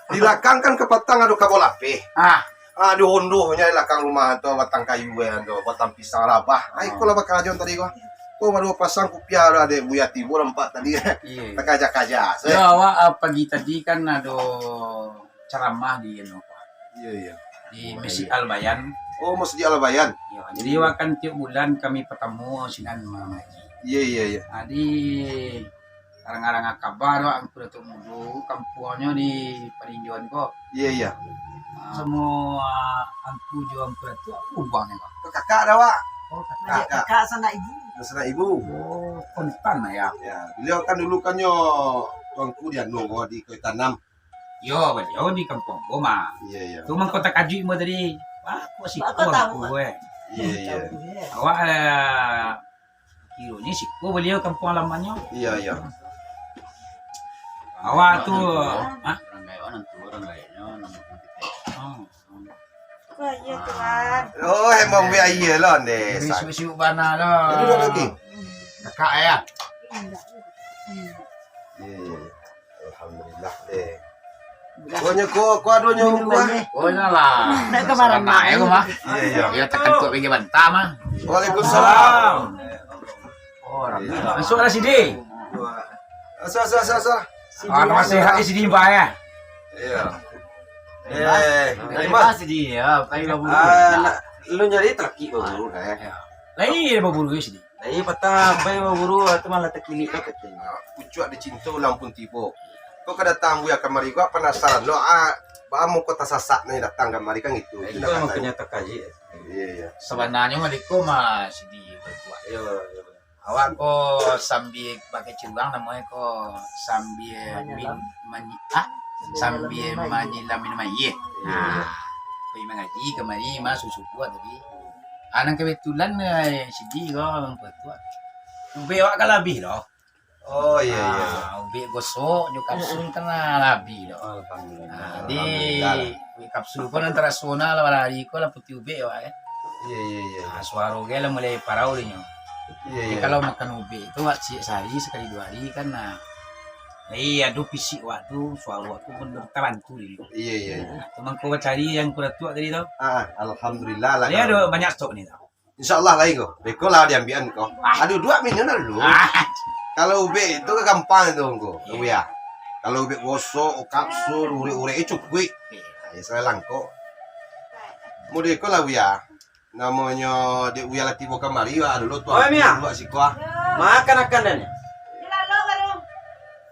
Di lakang kan kapatang ado kabo lapeh. Ah. Ah, di hondohnyo di lakang rumah tu, batang kayu, eh, tu, batang pisang rabah. Ai, ko lah bakarajo tadi ko. Ko baru pasang kupiah tu, adek Buya tibo nampak tadi. Iya. Takaja-kaja, so. Yo, awak, ah, pagi tadi kan ado ceramah di, anu, iya, iya. Di Masjid Al-Bayan. Oh, Masjid Al-Bayan. Yo, jadi awak kan tiok bulan kami batamu sinan mangaji. Iya, iya, iya. Jadi, Arang-arang kaba tu, Angku Datuak Mudo, kampuangnyo di Parinjoan ko. Iya, iya. Ah, samo, ah, Angku jo Angku Datuak, apo hubuangnyo ko? Ko kakak dah, Wak. Oh, kakak. Kakak. Kakak sanak ibu. Sanak ibu. Oh, kontan lah, ya. Ya, baliau kan dulu kan nyo tuangku di anu ko, di Kuitang Anam. Yo, baliau di kampuang ko mah. Iya, iya. Tu mangko takajuik ambo tadi. Wah, kok siko Angku, eh? Iya, iya. Awak, eh, Kironyo siko baliau kampuang alamannyo. Iya, iya. Awak tu, ha? Urang gaek, urang tu, urang gaeknyo, namo urang kito. Hmm. Ko iyo, Tuan. Oh, emang biaya lo, Ndeh. Sibuk-sibuk bana lo. Duduk lagi. Kakak, ya? Iya, iya, iya. Alhamdulillah, deh. Pokoknyo ko, ko adonyo rumah. Oh, iyolah. Nak ke mana? Sanak, ya, ko, mah. Iya, iya. Ya, takan tu bagi bantah, mah. Waalaikumsalam. Oh, alhamdulillah. Masuklah sini. Asal, asal, asal, asal. Ah, nama sehat di sini, Mbak, ya? Iya. Eh, terima kasih dia. Kayu baru. Ah, nak, lu nyari telaki baru, eh. Ya. Lain dia baru di sini. Nah, iyo, patang apai baburu, tu malah takilik tu katonyo. Ah, pucuak dicinto ulang pun tibo. Kok ka datang Buya kamari, kok panasaran lo, ah, baa mangko tasasak ni datang kamari kan gitu. Nah, itu lah katonyo. Makonyo takaji. Iya, iya. Sabananyo mah iko mah sidi babuek. Iyo, iyo. Awak ko sambia pakai curang namonyo ko sambia min-, manyi-, ah, sambia manyilam minum aia. Iya. Nah, pai mangaji kamari mah subuah-subuah tadi. Ah, nan kabetulan, eh, sidi ko, urang tua tu. Ubek awak kan lah abih lo. Oh, iya, iya. Ah, ubek gosok jo kapsul kan lah abih lo. Alhamdulillah. Ah, di, alhamdulillah lah. Ubek kapsul ko nan taraso nah lah, hari ko lah putiah ubek awak, eh. Iya, iya, iya, iya. Ah, suaro ge lah mulai parau dinyo. Iya, iya. Jadi kalau makan ubek tu, wak, sahari sakali duo hari kan, nah. Iya, ado fisik wak tu, suaro wak tu pun tabantu dinyo. Iya, iya, iya. Nah, tu mangko bacari nan Angku Datuak tadi tu. Ah, alhamdulillah lah. Dia kalau ado banyak stok ni tu. Insyaallah lai ko. Beko lah diambiakan ko. Ah. Aduh, duo minun lah dulu. Ah. Kalau ubek tu kan gampang tu, Angku. Iya. Buya. Kalau ubek gosok, kapsul, urek-urek, eh, cukuik. Iya. Nah, ya, salah langkok. Mode ko lah, Buya. Namonyo dek Buya lah tibo kamari, wak, dulu tu. Oi, Mia. Dulu wak siko, ah. Makan-akan dah ni. Di lalok baru.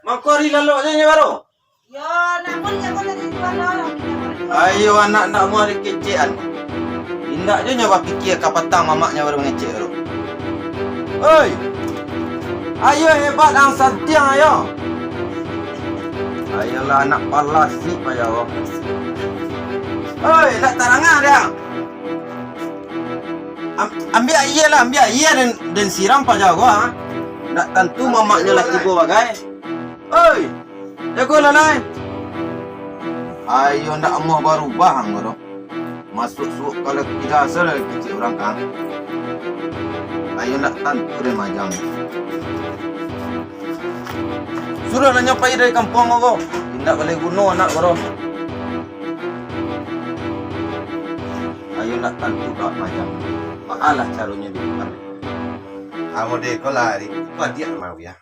Mangko di lalok je nyo baru. Yo, namun jago dari dua orang. Ayo, anak ndak mau dikecekan. Indak je nyo bapikia ka patang mamaknyo baru mangecek tu. Oi. Ayo hebat ang santiang ayo. Ayolah anak palasik pajawo. Oi, nak tarangah dia. Am-, ambiak aia lah, ambiak aia den, den siram pajawo, ha. Ndak tantu mamaknyo lah tibo bagai. Oi. Jago lah, lai. Ayo ndak amuah barubah anggo tu. Masuak suok kalau tidak asal dari kecil urang kan. Ayo ndak tantu dari majang. Suruah lah nyo pai dari kampuang ko. Indak baleh guno anak ko tu. Ayo ndak tantu kawak majang. Baalah caronyo di depan. Amo deh ko lah, Ri. Ko adiak mah, Buya.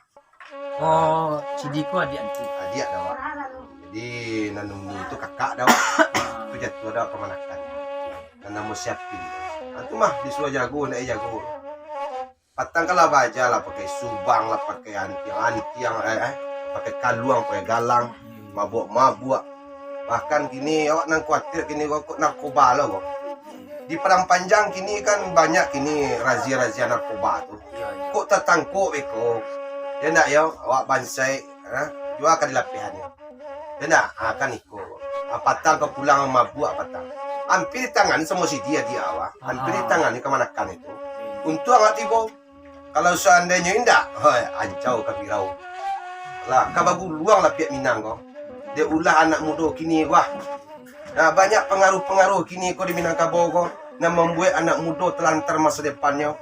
Oh, sidi ko adiak tu. Adiak dah, Wak. Jadi, nan uni tu kakak dah, Wak. Tu jatuah dah kamanakan. Nan namo Siapin. Ah, tu mah, disuruah jago, ndak jago. Patang kan lah baaja lah, pakai subang lah, pakai antiang-antiang, eh, eh. Pakai kaluang, pakai galang, mabuak-mabuak. Bahkan kini, awak nan kuatir kini, kok narkoba lah, kok. Di Padang Panjang kini kan banyak kini razia-razia narkoba tu. Iya, iya. Kok tatangkok beko? Ya ndak, yo? Awak bansai, ha? Jua ka dilapihan, yo. Ya ndak? Ha, kan iko. Ha, patang ka pulang mabuak patang. Ampia ditangani samo si dia, dia, wah. Ampia ditangani kamanakan itu. Untuang lah tibo. Kalau saandainyo indak, hoi, ancau ka Firaun. Lah, ka baguluang lah pihak Minang ko. Dek ulah anak mudo kini ko, ah. Nah, banyak pangaruah-pangaruah kini ko di Minangkabau ko, nan mambuek anak mudo talantar masa depannyo.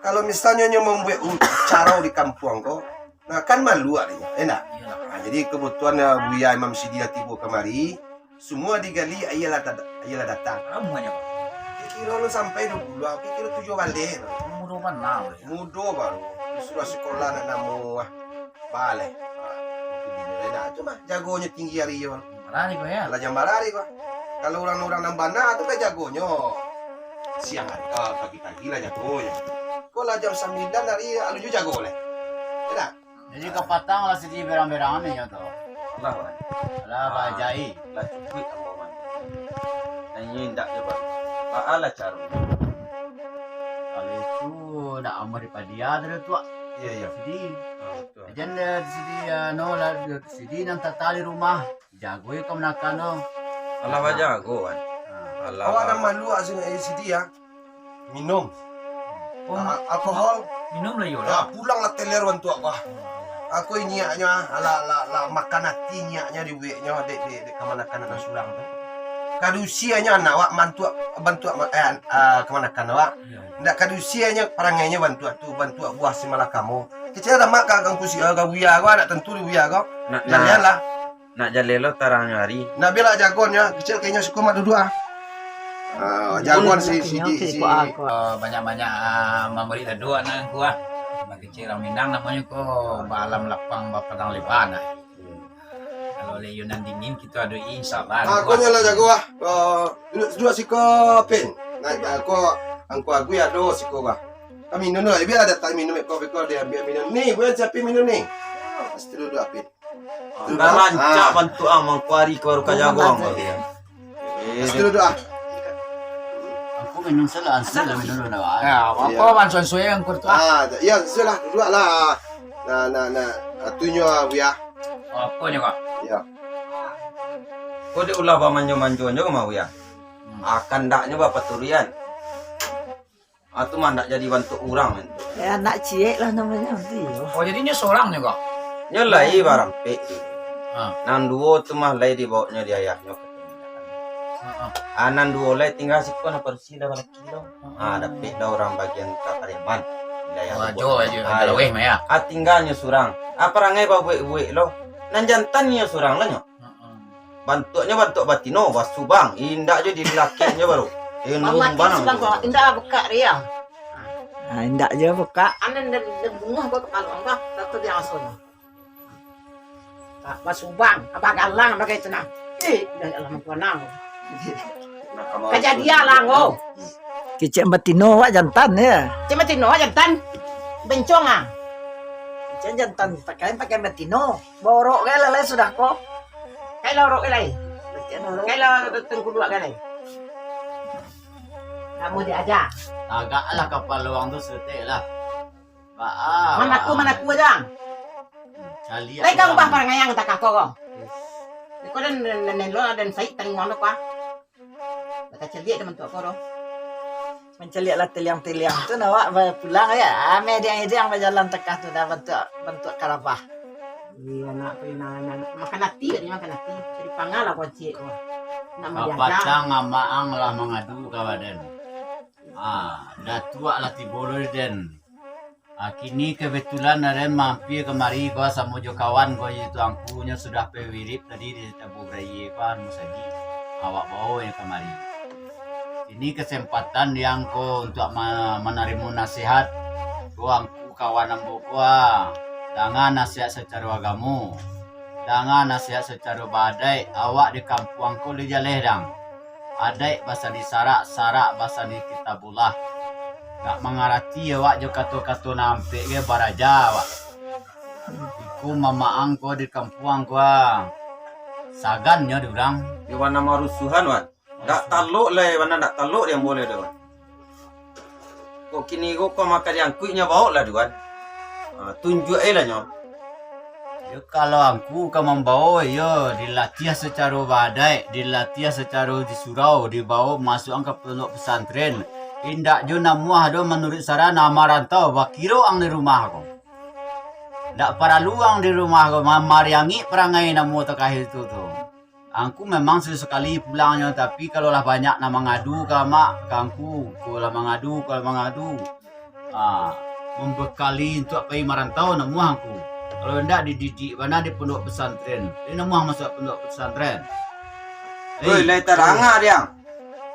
Kalau misalnyo nyo mambuek u-, carau di kampuang ko, nah, kan malu arinyo, eh, ndak? Iyolah. Nah, jadi kabutulan, eh, Buya Imam Sidi lah tibo kamari, Sumua digali, aia lah tada-, aia lah datang. Ramuannya, Pak? Kiro-kiro alun sampai duo puluah, kiro-kiro tujuah baleh. Mudo bana, Pak. Mudo baru. Sudah sikolah nak namuah. Baleh. Ah, itu dini lah nak. Cuma jagonyo tinggi ari yo. Barari, Pak, ya? Lah, jan barari, Pak. Kalau urang-urang nan bana tu lah jagonyo siang ari, ah, pagi-pagi lah jagonyo. Kok lah jam sambilan ari, alun juo jago leh. Ya ndak? Jadi kapatang lah sidi berang-berang ni nyo tu. Alah, Wan. Alah, bajai. Lah cukuik ambo, Wan. Nan inyo indak je, Wan. Baa lah caro? Kalau itu, nak ambo di padia tu, Tuak. Iya, iya. Sidi. Ah, betul. Jan dia sidi, anu, lah, sidi nan tatali rumah. Jago kamanakan tu. Alah, bajago, Wan. Ah. Alah. Awak nan malu, ah, sini, eh, sidi, ya. Minum. Oh. Ah, alkohol. Minum lah, iyo lah. Ah, pulang lah teler bantuak ko. Ako inyiaknyo, ah, lah, lah, lah makan ati inyiaknyo dibueknyo dek, dek, dek kamanakan nan surang tu. Kadusianyo anak awak bantuak, bantuak ma-, eh, ah, kamanakan awak. Iyo. Ndak kadusianyo parangainyo bantuak tu, bantuak buah si malakamo. Kecek tamak ka kangku si, eh, ka Buya ko, ndak tantu di Buya ko. Nak, nak. Jalehan lah. Nak jaleh lo tarangnyo ari. Nak bialah jagonyo, kecek kainyo siko mak duduak, ah. Ah, jagon si, si di, si. Eh, banyak-banyak, ah, mambuek duduak nak angku, ah. Bak kecek urang Minang namonyo ko, baalam lapang, bapadang leba nah. Kalau leh iyo nan dingin, kito adoi, insyaallah. Ah, ko nyo lah jago, ah. Ah, duduak, duduak siko, Pin. Nah, ko angku Aguih ado siko, ah. Ka minum dulu, bialah datang minum, eko-eko diambiak minum. Ni, buyan siapin minum ni. Pasti duduak, Pin. Udah rancak bantuak ang, mangko ari ka baru ka jago ang. Eh, situ duduk, ah. Aku minum salah, ansur lah minum dulu, Wak. Ya, apa, iya. Bang, suai-suai yang kurtu, ah. Ah, iya, sudah, duduk lah. Nah, nah, nah. Atunyo, ah, Buya. Apa nyo, Kak? Iya. Kok dek ulah bamanjo-manjo nyo, mah, Buya? Hmm. Akan ndaknyo bapaturian. Ah, tu mah ndak jadi bantuak urang, men. Ya, anak ciek lah namonyo, iyo. Oh, jadi nyo sorang nyo, Kak? Nyo lai barampek tu. Ha. Nan duo tu mah lai dibaoknyo di ayahnyo ka Tanjuang. Ha, ha. Ah, nan duo lai tingga siko, nan padusi lah balaki lo. Ha, ha. Ah, dapek lah urang bagian ka Pariaman. Wilayah Rajo Lubuak. Ajo, ah, Rajo Laweh mah, ya. Ah, tingga nyo surang. Ah, parangai babuek-buek lo. Nan jantan nyo surang lah nyo. Heeh. Bantuaknyo bantuak batino, basubang. Indak jo dilakeknyo baru. Eh, numbang. Indak bukak dia. Ah, indak jo bukak. Anan dan, dan bunguh ko kapalo angkah, satu dia rasonyo. Ah, basubang, abah galang bagai tu nah. Eh, dah alam kuanang. Kajadian lah, ngau. Kecek batino awak jantan, ya? Kecek batino awak jantan. Bencong, ah. Kecek jantan, pakai, pakai batino. Borok gai lah lai sudah ko. Kai lah orok gai lai. Kai lah tengkuluak gai lai. Kamu diaja. Tagaklah kapalo ang tu saketek lah. Baa, manaku, baa. Manaku aja. Caliak. Lai kau urang ubah parangai ang takah ko ko. Iko dan, dan, dan, dan lo dan saik tang mano ko, ah. Bakacaliak dek bantuak ko doh. Mancaliak lah tiliang-tiliang tu, nah, awak ba-, pulang ya. Ameh diang-diang bajalan takah tu dah bantuak, bantuak karabah. Iya, nak, nak, nak, nak. Makan ati, dia makan ati. Jadi pangalah kocik ko. Nak manjaga. Kapatang amak ang lah mangadu ka badan. Ah, datuak lah tibo lo den. Ah, kini kebetulan Raden mampir kamari ko, samo jo kawan ko, yaitu angku nyo sudah pai wirip tadi di Tabu Baraie ko, anu saji. Awak bawo nyo kamari. Kini kesempatan di ang ko untuak ma-, manarimo nasihat. Ko angku kawan ambo ko, ah. Danga nasihat sacaro agamo. Danga nasihat sacaro baadaik. Awak di kampuang ko lai jaleh dang. Adaik basandi sarak, sarak basandi kitabullah. Ndak mangarati awak jo kato-kato nan ampek ge, baraja awak. Iko mamak ang ko di kampuang ko, ah. Sagan nyo di urang. Di mana marusuhan, Wan? Ndak talok lai, Wan, ndak talok di ambo lai tu, Wan. Kok kini ko kau makan diangkuiknyo baok lah, Duan. Ha, tunjuak e lah nyo. Yo, kalau angku ka mambawo, yo, dilatiah sacaro baadaik, dilatiah sacaro di surau, dibawo masuakan ka pondok pesantren. Indak jo namuah do manuruik saran, nah, marantau, bakiro ang di rumah ko. Ndak paralu ang di rumah ko, ma-, mariangik parangai namo takaih tu, tu. Angku memang sasakali pulangnyo, tapi kalau lah banyak nan mangadu ka amak, ka angku, ko lah mangadu, ko lah mangadu. Ah, mambakali untuak pai marantau namuah angku. Kalau indak dididik bana di pondok pesantren, jadi namuah masuak pondok pesantren. Woi, lai tarangah, Diang.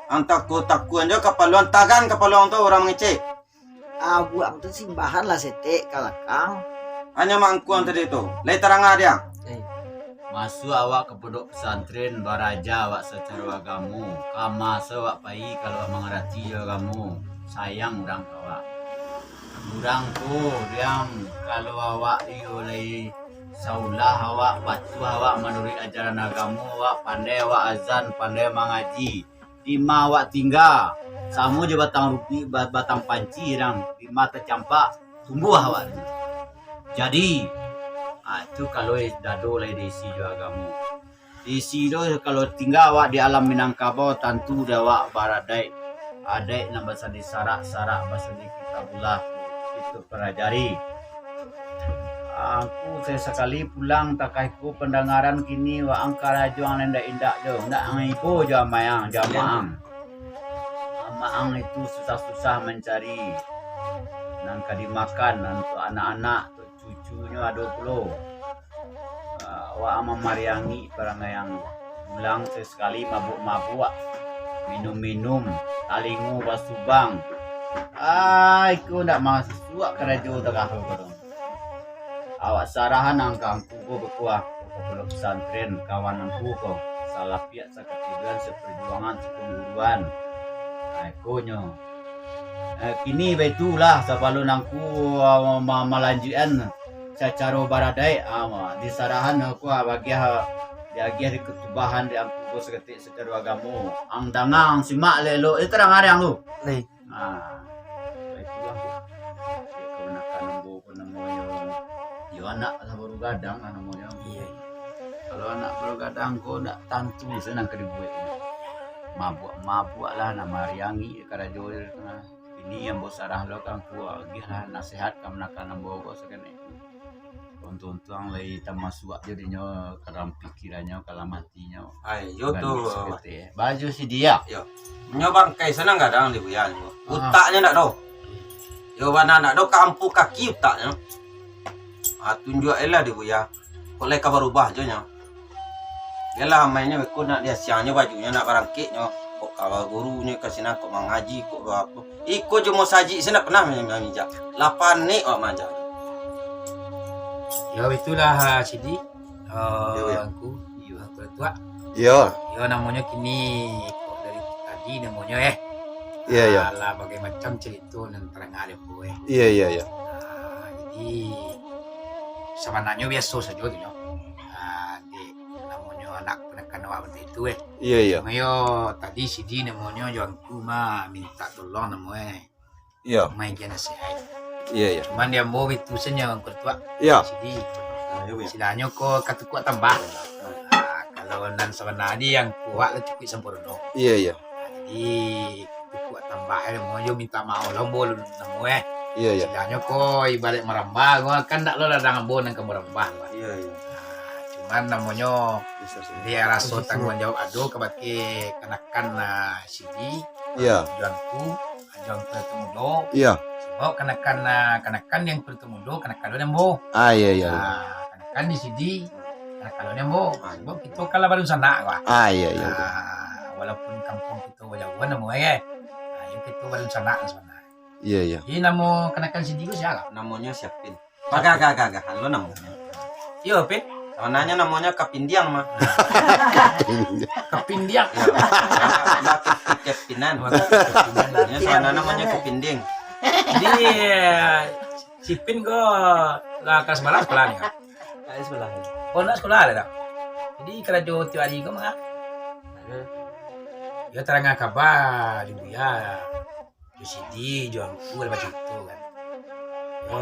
Ang takua-takuan jo kapalo ang, tagan kapalo ang tu urang mangecek. Abuak tu simbahan lah setek ka lakang. Hanyo mangkuang tadi tu. Lai tarangah, Diang. Eh. Masuak awak ka pondok pesantren, baraja awak sacaro agamo. Ka ma se awak pai kalau awak mangarati jo agamo. Sayang urang ka awak. Urang tu, Diang, kalau awak iyo lai saulah awak, patuah awak manuruik ajaran agamo, awak pandai awak azan, pandai mangaji. Dima awak tingga, samo jo batang rupi, ba-, batang panci, Diang, dima tacampak, tumbuah awak. Jadi, ah, itu kalau dado lai diisi jo agamo. Diisi tu, kalau tingga awak di alam Minangkabau, tantu dek awak baradaik, adaik nan basandi sarak, sarak basandi kitabullah, itu pelajari. Angku sasakali pulang takaih ko pandangaran kini, waang karajo ang indak-indak jo, indak ang ibo jo amayang, jo amaang. Amaang itu susah-susah mancari nan ka dimakan untuak anak-anak, untuak cucunyo ado pulo. Ah, waang mamariangi parangai ang. Pulang sasakali mabuak-mabuak, minum-minum, talingo basubang. Ah, iko ndak masuak karajo tagah ko. Awak sarahan ang ka angku ko bakuah, ka pondok pesantren kawan angku ko, salapiak sakatiduan, saparjuangan, sapaguruan. Ah, ikonyo. Eh, kini baitulah, sabalun angku, ah, ma-, malanjuikan sacaro baradaik, ah, ma-, disarahan angku, ah, bagiah, diagiah di katubahan di angku ko saketek sacaro agamo. Ang danga, ang simak elok-elok, eh, tarang ari ang tu. Lai. Ah, baitulah. Yo, kamanakan ambo ko namonyo, yo, anak lah baru gadang lah namonyo. Iyo. Kalau anak baru gadang ko ndak tantu se nan ka dibuek. Mabuak-mabuak lah, nan mariangi karajo. Nah, ini ambo sarah lo ka angku, agiah lah nasihat kamanakan ambo ko saketek. Untuang-untuang lai tamasuak jo dinyo ka dalam pikirannyo, ka dalam atinyo. Ai, yo tu. Baju si dia. Yo. Nyo bangkai sanang gadang di Buya nyo. Ah. Utaknyo ndak do. Yo bana ndak do, kampu kaki utaknyo. Ah, tunjuak lah di Buya. Kok lai ka barubah jo nyo. Yalah, amainyo beko nak diasiangnyo bajunyo, nak barangkeknyo. Kok ka bagurunyo ka sinan, kok mangaji, kok ba apo. Iko jo musajik se ndak pernah mamijak. Lah panek awak mamijak. Yo, itulah, ah, Sidi. Ah, yo, yo. Angku. Yo, Angku Datuak. Yo. Yo, namonyo kini, kok dari tadi namonyo, eh. Iyo, iyo. Alah, bagai macam carito nan tarangah dek ambo, eh. Iyo, iyo, iyo. Ah, jadi, sabananyo biaso sajo tu, nyo. Ah, dek namonyo anak panakan awak bantuak itu, eh. Iyo, iyo. Cuma yo, tadi Sidi namonyo jo angku mah mintak tolong namo, eh. Iyo. Main gian nasihat. Iyo, iyo. Cuman di ambo itu sajo, Angku Datuak. Iyo. Jadi, ah, iyo, iyo. Istilahnya ko ka tukuak tambah. Ah, kalau nan sabana di angku awak lah cukuik sampurno. Iyo, iyo. Ah, jadi, tukuak tambah, eh, ambo yo minta maaf lah, ambo alun namo, eh. Iyo, iyo. Istilahnya ko ibarat marambah, ko kan ndak lo ladang ambo nan ka marambah, Pak. Iyo, iyo. Ah, cuman namonyo, bisa, bisa, dia raso tangguang jawab ado kabake kanakan, ah, Sidi, iyo, jo angku, jo angku Datuak Mudo. Iyo. Sebab kanakan, ah, kanakan di angku Datuak Mudo, kanakan lo di ambo. Ah, iyo, iyo, iyo. Ah, kanakan di Sidi, kanakan lo di ambo. Ah, iyo. Sebab kito kan lah badunsanak, Pak. Ah, iyo, iyo, iyo. Ah, walaupun kampuang kito bajauahan namo, eh. Ah, yo kito badunsanak sabananyo. Iyo, iyo. Jadi namo kanakan Sidi ko sia lah? Namonyo Siapin. Agak, agak, agak, agak. Lo namonyo. Iyo, Pin. Sabananyo namonyo Kapindiang mah. Kapindiang. Iyo. Makin Kapinan. Makin Kapinan. Iyo, sabananyo namonyo Kapinding. Jadi, eh, si Pin ko lah kelas bara sekolah ni, kan? Kelas sekolah. Oh, nak sekolah lah, dah. Jadi, karajo tiok hari ko mah? Hmm. Yo, tarangah kaba di Buya. Jo Sidi, jo angku, lah bacarito kan. Yo,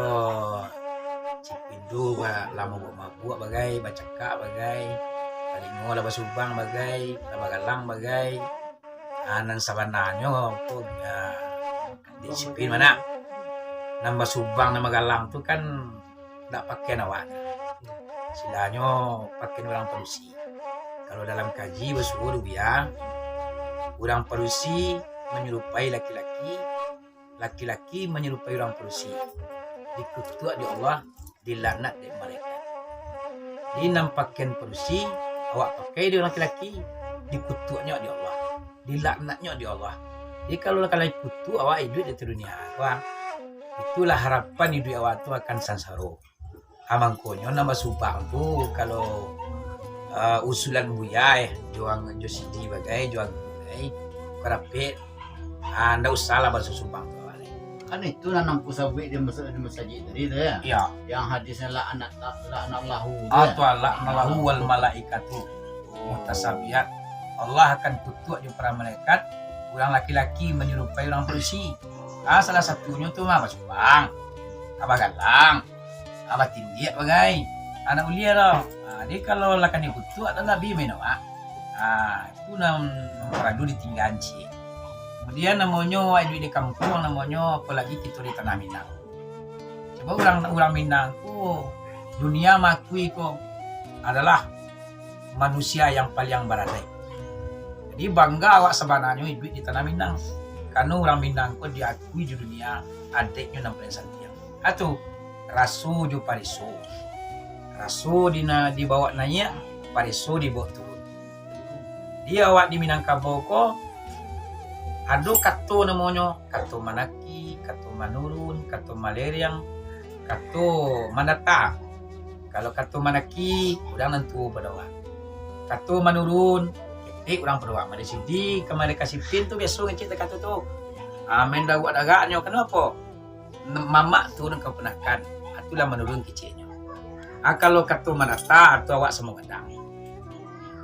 Sipin tu ba-, lah mabuak-mabuak bagai, bacakak bagai, talingo lah basubang bagai, lah bagalang bagai. Ah, nan sabananyo ko, ah, di sipin mah, nan basubang, nan bagalang tu kan dak pakaian awak. Istilahnyo pakaian urang padusi. Kalau dalam kaji basuo di Buya, urang padusi manyerupai laki-laki, laki-laki manyerupai urang padusi. Dikutuak dek Allah, dilaknat dek malaikat. Jadi nan pakaian padusi, awak pakai dek laki-laki, dikutuaknyo dek Allah, dilaknatnyo dek Allah. Jadi kalau lah kalau dikutuak awak iduik di dunia ko, ah, itulah harapan iduik awak tu akan sansaro. Ah, mangkonyo nan basubang tu, kalau, ah, usulan Buya, eh, jo ang-, jo Sidi bagai, jo ang-, bagai, karapek, ah, ndak usahlah basubang tu awak lai. Kan itu nan angku sabuik di mas-, di masajik tadi tu, ya? Iya. Yang hadisnya la'anat-, la'anallahu tu, ah, ya? Tu, la'anallahu wal malaikatu mutasabihat. Allah akan kutuak jo para malaikat, urang laki-laki manyerupai urang padusi. Ah, salah satunyo tu mah basubang, ah, bagalang, ah, batindiak bagai. Ah, ndak buliah doh. Ah, jadi kalau lah kanai kutuak tu lah bi main awak. Ah, itu nan paralu ditinggaan ciek. Kemudian namonyo awak iduik di kampuang, namonyo apolagi kito di Tanah Minang. Sabab urang, urang Minang ko dunia maakui ko adalah manusia yang paliang baradaik. Jadi bangga awak sabananyo iduik di Tanah Minang. Karano urang Minang ko diakui di dunia adaiknyo nan paliang santiang. Atu, raso jo pareso. Raso di na-, dibawa naiak, pareso dibawa turun. Di awak di Minangkabau ko, ado kato namonyo, kato manaki, kato manurun, kato malereang, kato mandata. Kalau kato manaki, urang nan tuo pado awak. Kato manurun, ketek urang pado awak. Mari sidi, kamari ka sipin tu biaso ngecek kato tu. Ah, main daruak-daruaknyo, kanapo? Mamak turun ka punakan, atulah manurun keceknyo. Ah, kalau kato mandata, atu awak samo gadang.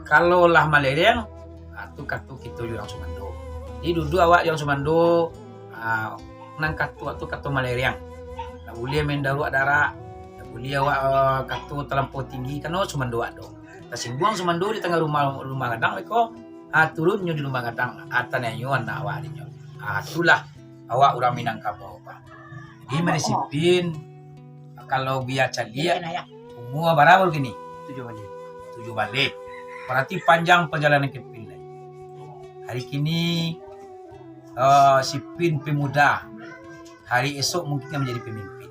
Kalau lah malereang, atu kato kito jo urang sumando. Jadi duduak awak jo urang sumando, ah, nan kato atu kato malereang. Ndak buliah main daruak-daruak, ndak buliah awak, ah, kato talampau tinggi, karano sumando awak do. Tasingguang sumando di tangah rumah, rumah gadang beko, ah, turunnyo di rumah gadang, ah, taniayoan awak dinyo. Ah, itulah awak urang Minangkabau, Pak. Jadi, mari sipin, kalau Buya caliak, umua bara kini? Tujuah baleh. Tujuah baleh. Berarti panjang perjalanan sipin lai. Hari kini, eh, sipin pemuda. Hari esok mungkin akan manjadi pamimpin.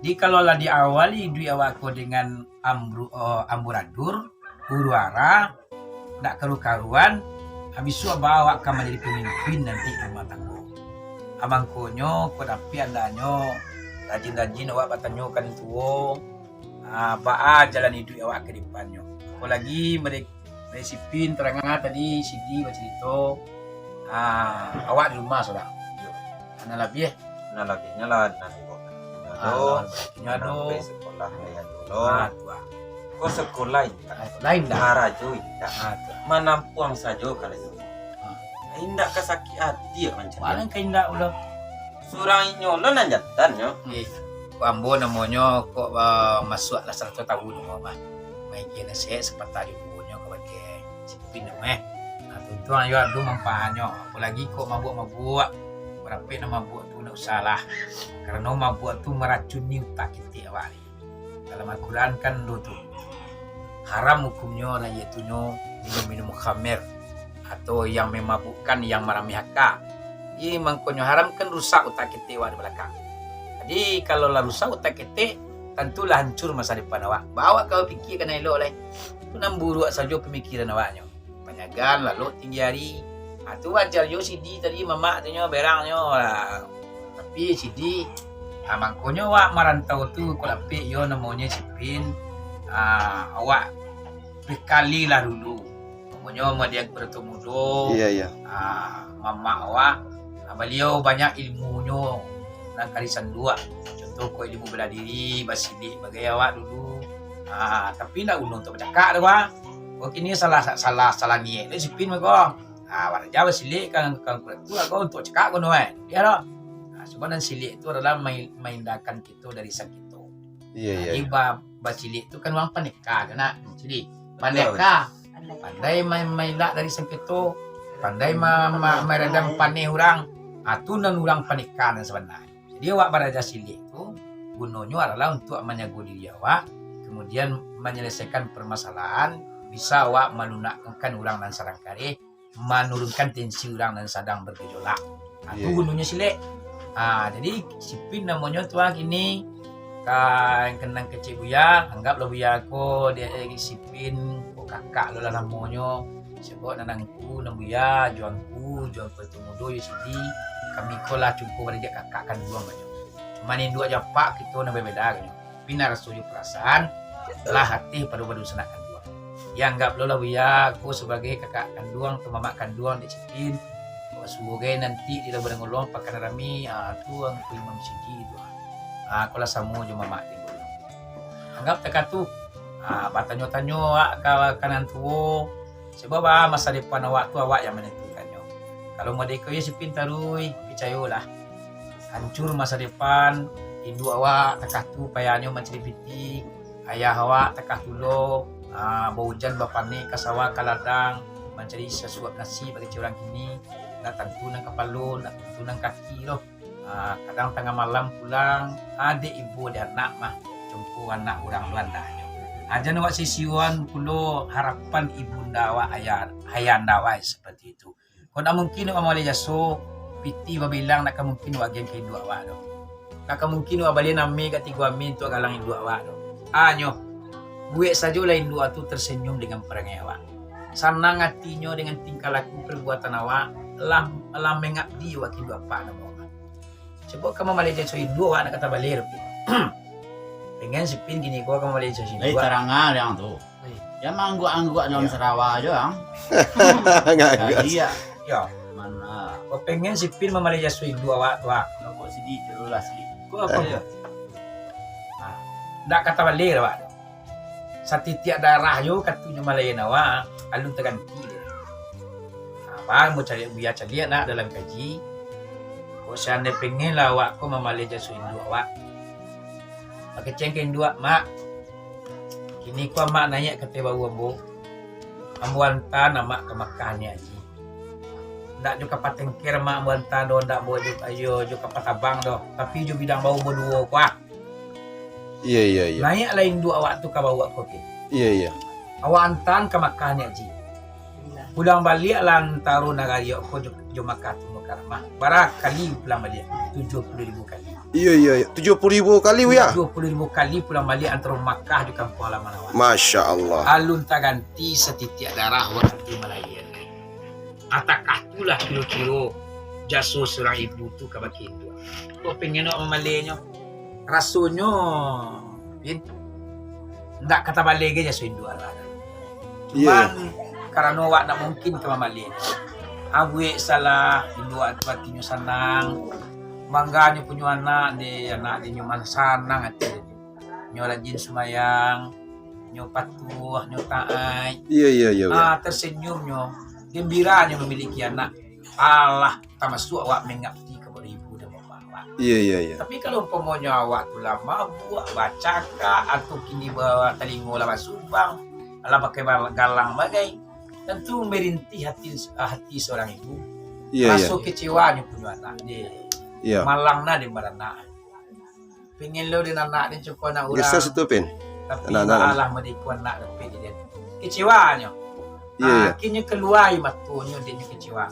Jadi, kalau lah diawali iduik awak ko dengan ambru-, eh, amburadur, huru-hara, ndak karu-karuan, habis tu abah awak ka manjadi pamimpin nanti rumah tanggo. Ah, mangkonyo, ko dapek andaknyo, rajin-rajin awak batanyo ka nan tuo, ah, baa jalan iduik awak ka depannyo. Apolagi mere-, mereka sipin tarang tadi, sidi bacarito, ah, awak di rumah sudah. Nan labiah. Nan labiahnyo lah, nan di bawah. Ah, ado, lawan barakinyo ado. Sampai sekolah lah yang dulu. Ah, tu ah. Ko sekolah indak. Ah, lain dah. Karajo indak. Ah, tu ah. Manampuang sajo karajo. Ah. Indak ka sakik ati rancak. Paling ka indak ulo. Surang inyo lo nan jantan nyo. Eh, ko ambo namonyo ko, ah, masuak lah saratus tahun umua mah. Maikia nasihat sapatah jo duonyo kabake sipin tu, eh. Nah, tuntuang yo ado manfaatnyo. Apolagi kok mabuak-mabuak, barapek nan mabuak tu ndak usah lah. Karano mabuak tu maracuni utak kitik awak ni. Dalam Al-Quran kan ado tu. Haram hukumnyo, nah, iaitunyo minum-minum khamir atau yang memabukkan, yang marameh aka. Jadi, mangkonyo haram kan rusak utak kitik awak di balakang. Jadi, kalau lah rusak utak kitik, tantulah hancur masa depan awak. Ba awak ka bapikia ka nan elok lai. Tu nan buruak sajo pamikiran awaknyo. Panyagan, lalok tinggi ari. Ha, tu wajar jo sidi tadi, mamak tu nyo, berangnyo. Ha, tapi sidi, ha, mangkonyo awak marantau tu, kok dapek yo namonyo sipin, ha, awak bekalilah dulu. Namonyo madiang kuda tu mudo. Iya, iya. Ha, mamak awak, ha, baliau banyak ilmunyo nan ka disanduak. Contoh ko ilmu bela diri, basilik bagai awak dulu. Ha, tapi ndak guno untuak bacakak tu, bah. Ko kini salah, salah, salah niaik lai sipin ko. Ha, baraja basilik ka, ka kuda tu ko untuak cakak guno, eh. Iyo doh. Ha, cuma nan silik tu adalah mai-, maindahkan kito dari sakito. Iyo, iyo, Jadi iyo. ba-, baciliak tu kan urang pandeka tu nak. Ciliak. Pandeka. Pandai ma-, mailak dari sangketo. Pandai ma-, ma-, maradang paneh urang. Ah, tu nan urang pandeka nan sabananyo. Jadi awak baraja ciliak tu gunonyo adalah untuak manjago diri awak, kemudian manyalasaikan parmasalahan, bisa awak malunakkan urang nan sadang kareh, manurunkan tensi urang nan sadang bergejolak. Ha, tu Iya. gunonyo ciliak. Ha, jadi sipin namonyo tu ah kini ka kenang kecek Buya, anggaplah Buya ko di sipin ko kakak lo lah namonyo. Sebab nan angku nan Buya, jo angku, jo angku tu mudo, jo sidi, kami ko lah cukup baraja kakak kanduang banyak. Cuma induak jo apak kito nan babeda kan. Tapi nan raso jo parasaan, lah ateh pado badunsanak kanduang. Yo anggap lo lah Buya ko sabagai kakak kanduang atau mamak kanduang dek sipin. Kok suruh gai nanti di Labuan Rangolong, Pakan Rami, ah, tu angku imam sigi tu. Ah, ko lah samo jo mamak di Rangolong. Anggap takah tu, ah, batanyo-tanyo awak ka, ka nan tuo. Sebab ah, masa depan awak tu awak yang manantukannyo. Kalau model ko yo sipin taruih, picayolah. Hancur masa depan, induak awak takah tu payahnyo mancari pitih, ayah awak takah tulo, ah, baujan bapaneh ka sawah ka ladang, mancari sasuap nasi bagi urang kini, ndak tantu nan kapalo, ndak tantu nan kaki doh. Ah, kadang tangah malam pulang, ah, dek ibo dek anak mah, contoh anak urang tu andaknyo. Ah, jan awak sisiuan pulo harapan ibunda awak, ayah, ayahanda awak seperti itu. Kok ndak mungkin awak mamaliak jaso, pitih babilang ndak ka mungkin awak agiahan ka induak awak tu. Ndak ka mungkin awak balian ame ka tigo ame untuak galang induak awak tu. Anyo, buek sajolah induak tu tersenyum dengan parangai awak. Sanang atinyo dengan tingkah laku perbuatan awak, lah, lah mangabdi awak ka induak apak namo awak. Cubo ka mamaliak jaso induak awak ndak ka tabaliak, Rupi. Pengen sipin kini ko ka mamaliak jaso Lai induak. Tarang ah, yang tu. Oi. Ya, mangguak-angguak dalam Iya. sarawa aja, ang. Ngangguak. Iya. Iya. Mana? Kau pengen sipin mamaliak jaso induak awak tu, ah. Rokok sidi, celulah sidi. Kau apa Eh. ya? Ah. Ndak ka tabaliak awak. Satitiak darah yo katunyo malayan awak, alun taganti deh. Nah, bang, mau caliak Buya caliak nak dalam kaji. Kok seandai pengen lah awak ko mamaliak jaso induak awak. Bakecek ka induak, Mak. Kini ko amak naiak ka ateh bahu ambo. Ambo antaan amak ka Makkah ni, Aji. Ndak jo ka patengker amak ambo antaan doh, ndak ambo jo, iyo, jo ka patabang doh. Tapi jo bidang bahu ambo duo ko ah. Iya, iya, iya. Naiaklah induak awak tu ka bahu awak ko, Kin. Iya, iya. Awak antaan ka Makkah ni, Aji. Pulang baliak lah antaro nagari awak ko jo, jo Makkah tu Mukarramah. Bara kali pulang baliak? Tujuah puluah ribu kali. Iya, iya, iya. Tujuah puluah ribu kali, Buya? Tujuah puluah ribu kali pulang baliak antaro Makkah jo kampuang halaman awak. Masya Allah. Alun taganti satitiak darah wakatu malahiran. Atakah tu lah kiro-kiro jaso surang ibu tu kabake induak? Kok pengen awak mamaliaknyo? Rasonyo, Bin, ndak ka tabaliak gai jaso induak lah. Iya. Cuman, karano awak ndak mungkin ka mamaliaknyo. Abuek salah, induak tu atinyo sanang. Bangganyo punyo anak, dek anak dek nyo mah sanang ati dek nyo. Nyo rajin sumbayang, nyo patuah, nyo taat. Iya, iya, iya, iya. Ah, tersenyumnyo, gembiranyo mamiliki anak. Alah, tamasuak awak mangabdi kabake ibu dan bapak awak. Iya, iya, iya. Tapi kalau umpomonyo awak tu lah mabuak, bacakak, atau kini ba-, talingo lah basubang, lah pakai bal-, galang bagai, tantu merintih hati, hati seorang ibu. Iya, iya. Raso kecewanyo punyo anak dek. Iya. Malang nah dek baranak. Pengen lo den anak den cukup anak urang. Geser situ, Pin. Tapi anak-anak. Malah madiku anak dapek di den. Kecewanyo. Iya, iya. Akhirnyo kalua aia matonyo, dek nyo kecewa.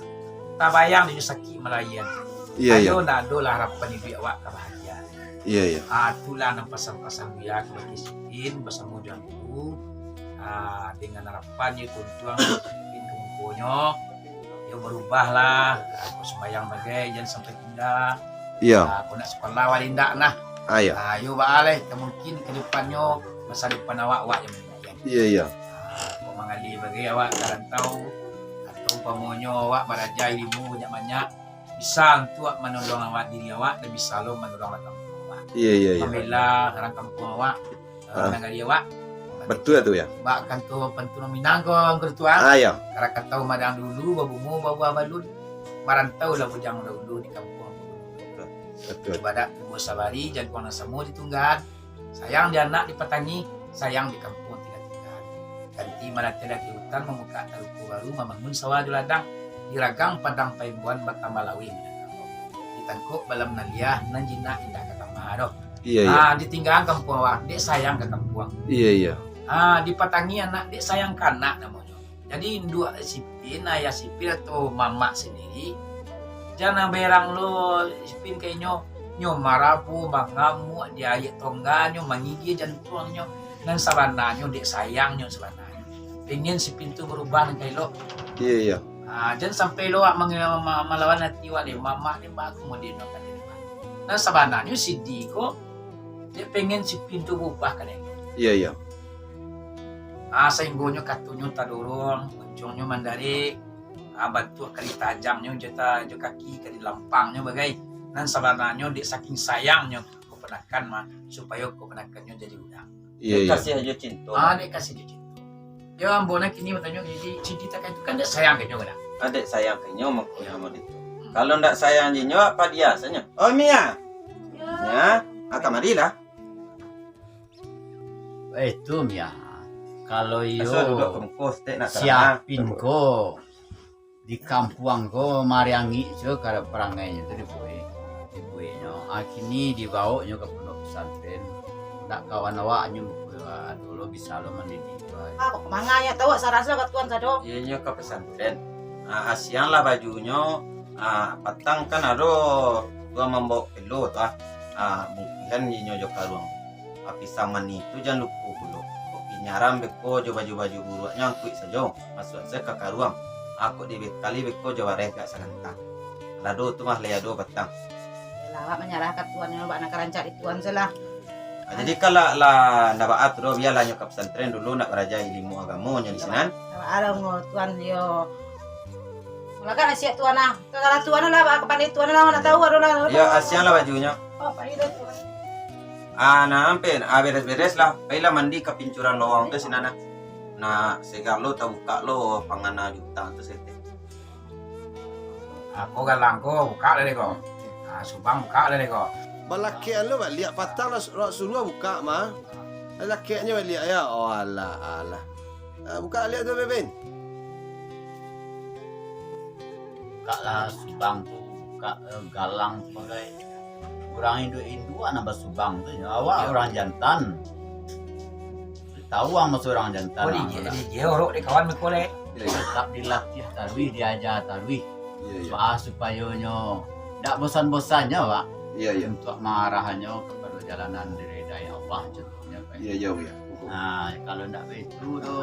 Tabayang dek nyo sakik malahiran. Iya, iya. Ayo, ndak ado lah harapan iduik awak ka bahagia. Iya, iya. Ah, itulah nan pasan-pasan Buya kabake sipin basamo jo angku. Ah, dengan harapan yo tuntuang sipin ka mukonyo. Yo barubahlah. Ah, kok sumbayang bagai, jan sampai tunda. Iya. Ah, kok nak sakolah, wali ndak nah. Ah, iya. Ah, yo baalai, ka mungkin ka depannyo, masa depan awak, awak yang manilai. Iya, iya. Ah, kok mangalih bagai awak ka rantau, atau umpamonyo awak baraja ilmu banyak-banyak, bisa untuak manolong awak diri awak, dan bisa lo manolong urang kampuang awak. Iya, iya, iya. Mambela urang kampuang awak, urang nagari awak. Batua tu, ya? Bak kantua Pantun Minang ko, Angku Tuan. Ah, iya. Karakan tau madang dulu, babungo babuah balun, marantau lah bujang dahulu di kampuang. Batua. Ibadat tubuah sabari, jangkuang nan samo di tunggaan. Sayang di anak di patangi, sayang di kampuang tingga-tingga. Ganti malatiah daki hutan, mamukak taruko baru, mambangun sawah jo ladang, di ragang padang paimbuan batambah laweh Minangkabau. Ditangkok bala manaliah, nan jinak indak ka kamah doh. Iyo, iyo. Ah, ditinggaan kampuang awak, dek sayang ka kampuang. Iyo, iyo. Ah, dipatangi anak, dek sayang ka anak namonyo. Jadi induak si Pin, ayah si Pin atau mamak sandiri, jan berang lo si Pin ka inyo, nyo marabu, mangamuak, diayek tongganyo, mangigia jantuangnyo. Nan sabananyo dek sayangnyo sabananyo. Pengen si Pin tu barubah nan ka elok. Iyo, iyo. Ah, jan sampai lo awak mang-, ma-, malawan ati awak dek mamak, dek baa, kamudian awak ka dek mamak. Nan sabananyo si Di ko, dek pengen si Pin tu barubah ka dek. Iyo, iyo. Ah, sainggonyo katonyo tadorong, uncuangnyo mandarik, ah, bantuak ka ditajangnyo jo ta-, jo kaki, ka dilampangnyo bagai. Nan sabananyo dek saking sayangnyo ka kapanakan mah, supayo kapanakannyo jadi urang. Iyo, iyo. Dek kasiah jo cinto. Ah, dek kasiah jo cinto. Yo, ambo nan kini batanyo, jadi si Di takah itu kan dek sayang ka inyo kan? Ah, dek sayang ka inyo, mako nyo ambo itu. Hmm. Kalau ndak sayang jo inyo, apo dia sanyo? Oh, Mia. Yo. Ya, ah, kamarilah. Eh, tu, Mia. Kalau iyo, asa duduk kemungkuh, tek nak si Apin ko di kampuang ko mariangik jo ka parangainyo tu dibuek. Dibueknyo. Ah, kini dibaoknyo ka pondok pesantren. Ndak kawan awaknyo dulu bisa lo mandidik tu. Ah, kok manganyo tahu, saraslah ka tuan sado. Iyo, nyo ka pesantren. Ah, asiang lah bajunyo. Ah, patang kan ado tuan mambaok pelo tu, ah. Ah, bungkuihan inyo jo karuang. Ah, pisang manih tu jan lupo pulo. Kok pinyaram beko jo baju-baju buruaknyo angkuik sajo. Masuak se ka karuang. Ah, kok dibekali beko jo bareh gak sagantang. Lado tu mah lai ado patang. Lah, awak manyarahkan tuan nyo bak nan ka rancak di tuan se lah. Ah, jadi kalau lah ndak baa tu doh, bialah nyo ka pesantren dulu nak baraja ilmu agamonyo di sinan. Ndak baa doh, tuan yo. Mulakan nasihat tuan ah. Kalau tuan lah, bak kapandai tuan lah, nak tahu ado lah. Yo, asiang lah bajunyo. Oh, pai dah tuan. Ah, nah, ampin, ah, beres-beres lah. Pailah mandi ka pincuran lowong tu sinan nah. Nah, segalo tabukak lo pangana jutang tu sete. Ako galang ko, bukak lah deh ko. Ah, subang bukak lah deh ko. Balakian lo baliak patang lah su-, suruah bukak mah. Lakiaknyo baliak ya. Oh, alah, alah. Ah, bukak liak tu, Bebin. Bukak lah subang tu, bukak, eh, galang tu bagai. Urang induak-induak nan basubang tu, awak urang jantan. Tahu ang maso urang jantan. Oh, di ang je, lah. Di je, orok dek kawan beko leh. Iyo, iyo. Tetap dilatih taruih, diaja taruih. Iyo, iyo. Supayo nyo dak bosan-bosannyo, Pak. Iyo, iyo. Untuak maarahnyo kapado jalanan diridai Allah, contohnyo, Pak. Iyo, iyo, iyo. Nah, kalau ndak baitu tu,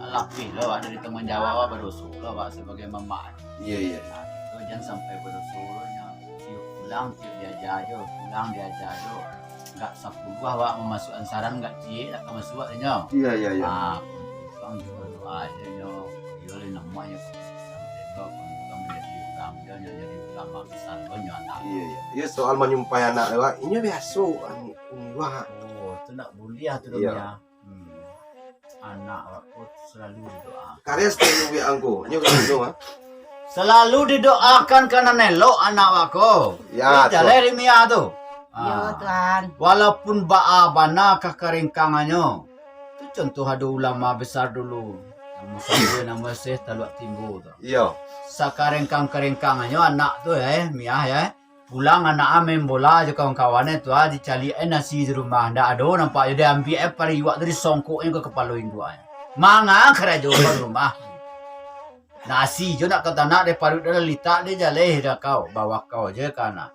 lapih lo, Pak, dari tanggung jawab, Pak, badoso lo, Pak, sabagai mamak. Iyo, iyo. Nah, itu jan sampai badoso nyo. Tiok pulang, tiok diaja jo, pulang diaja jo. Gak sapuluah awak mamasuakan saran, gak ciek dak ka masuak inyo. Iyo, iyo, iyo. Ah, pulang juo doa jo nyo. Iyo, lai namuah nyo. Sampai ko, pulang manjadi urang jo nyo, jadi ulama besar ko nyo anak. Iyo, iyo. Iyo, soal manyumpahi anak lewat, inyo biaso, anu, ungguah. Oh, tu ndak buliah tu, iyo. Dong, ya. Hmm. Anak awak ko selalu didoakan. Karya selalu wiak angko. Nyo ka siko, ah. Selalu didoakan ka nan elok anak awak ko. Ya, tu. Jaleh Rimia tu. Yo, ah. Tuan. Walaupun baa bana kakarengkangannyo. Tu contoh ado ulama besar dulu. Namo sabuik namo Syekh Taluak Timbo tu. Iyo. Sakarengkang-karengkangannyo anak tu, eh, Miah, eh. Pulang anak main bola jo kawan-kawan tu, ah, dicaliak, eh, nasi di rumah. Ndak ado nampak jo, diambiak, eh, pariuak tu disongkoknyo ka kapalo induaknyo. Manga karajo urang rumah. Nasi jo nak ka tanak, dek paruik dah litak, dek jaleh dah kau, bawah kau je ka anak.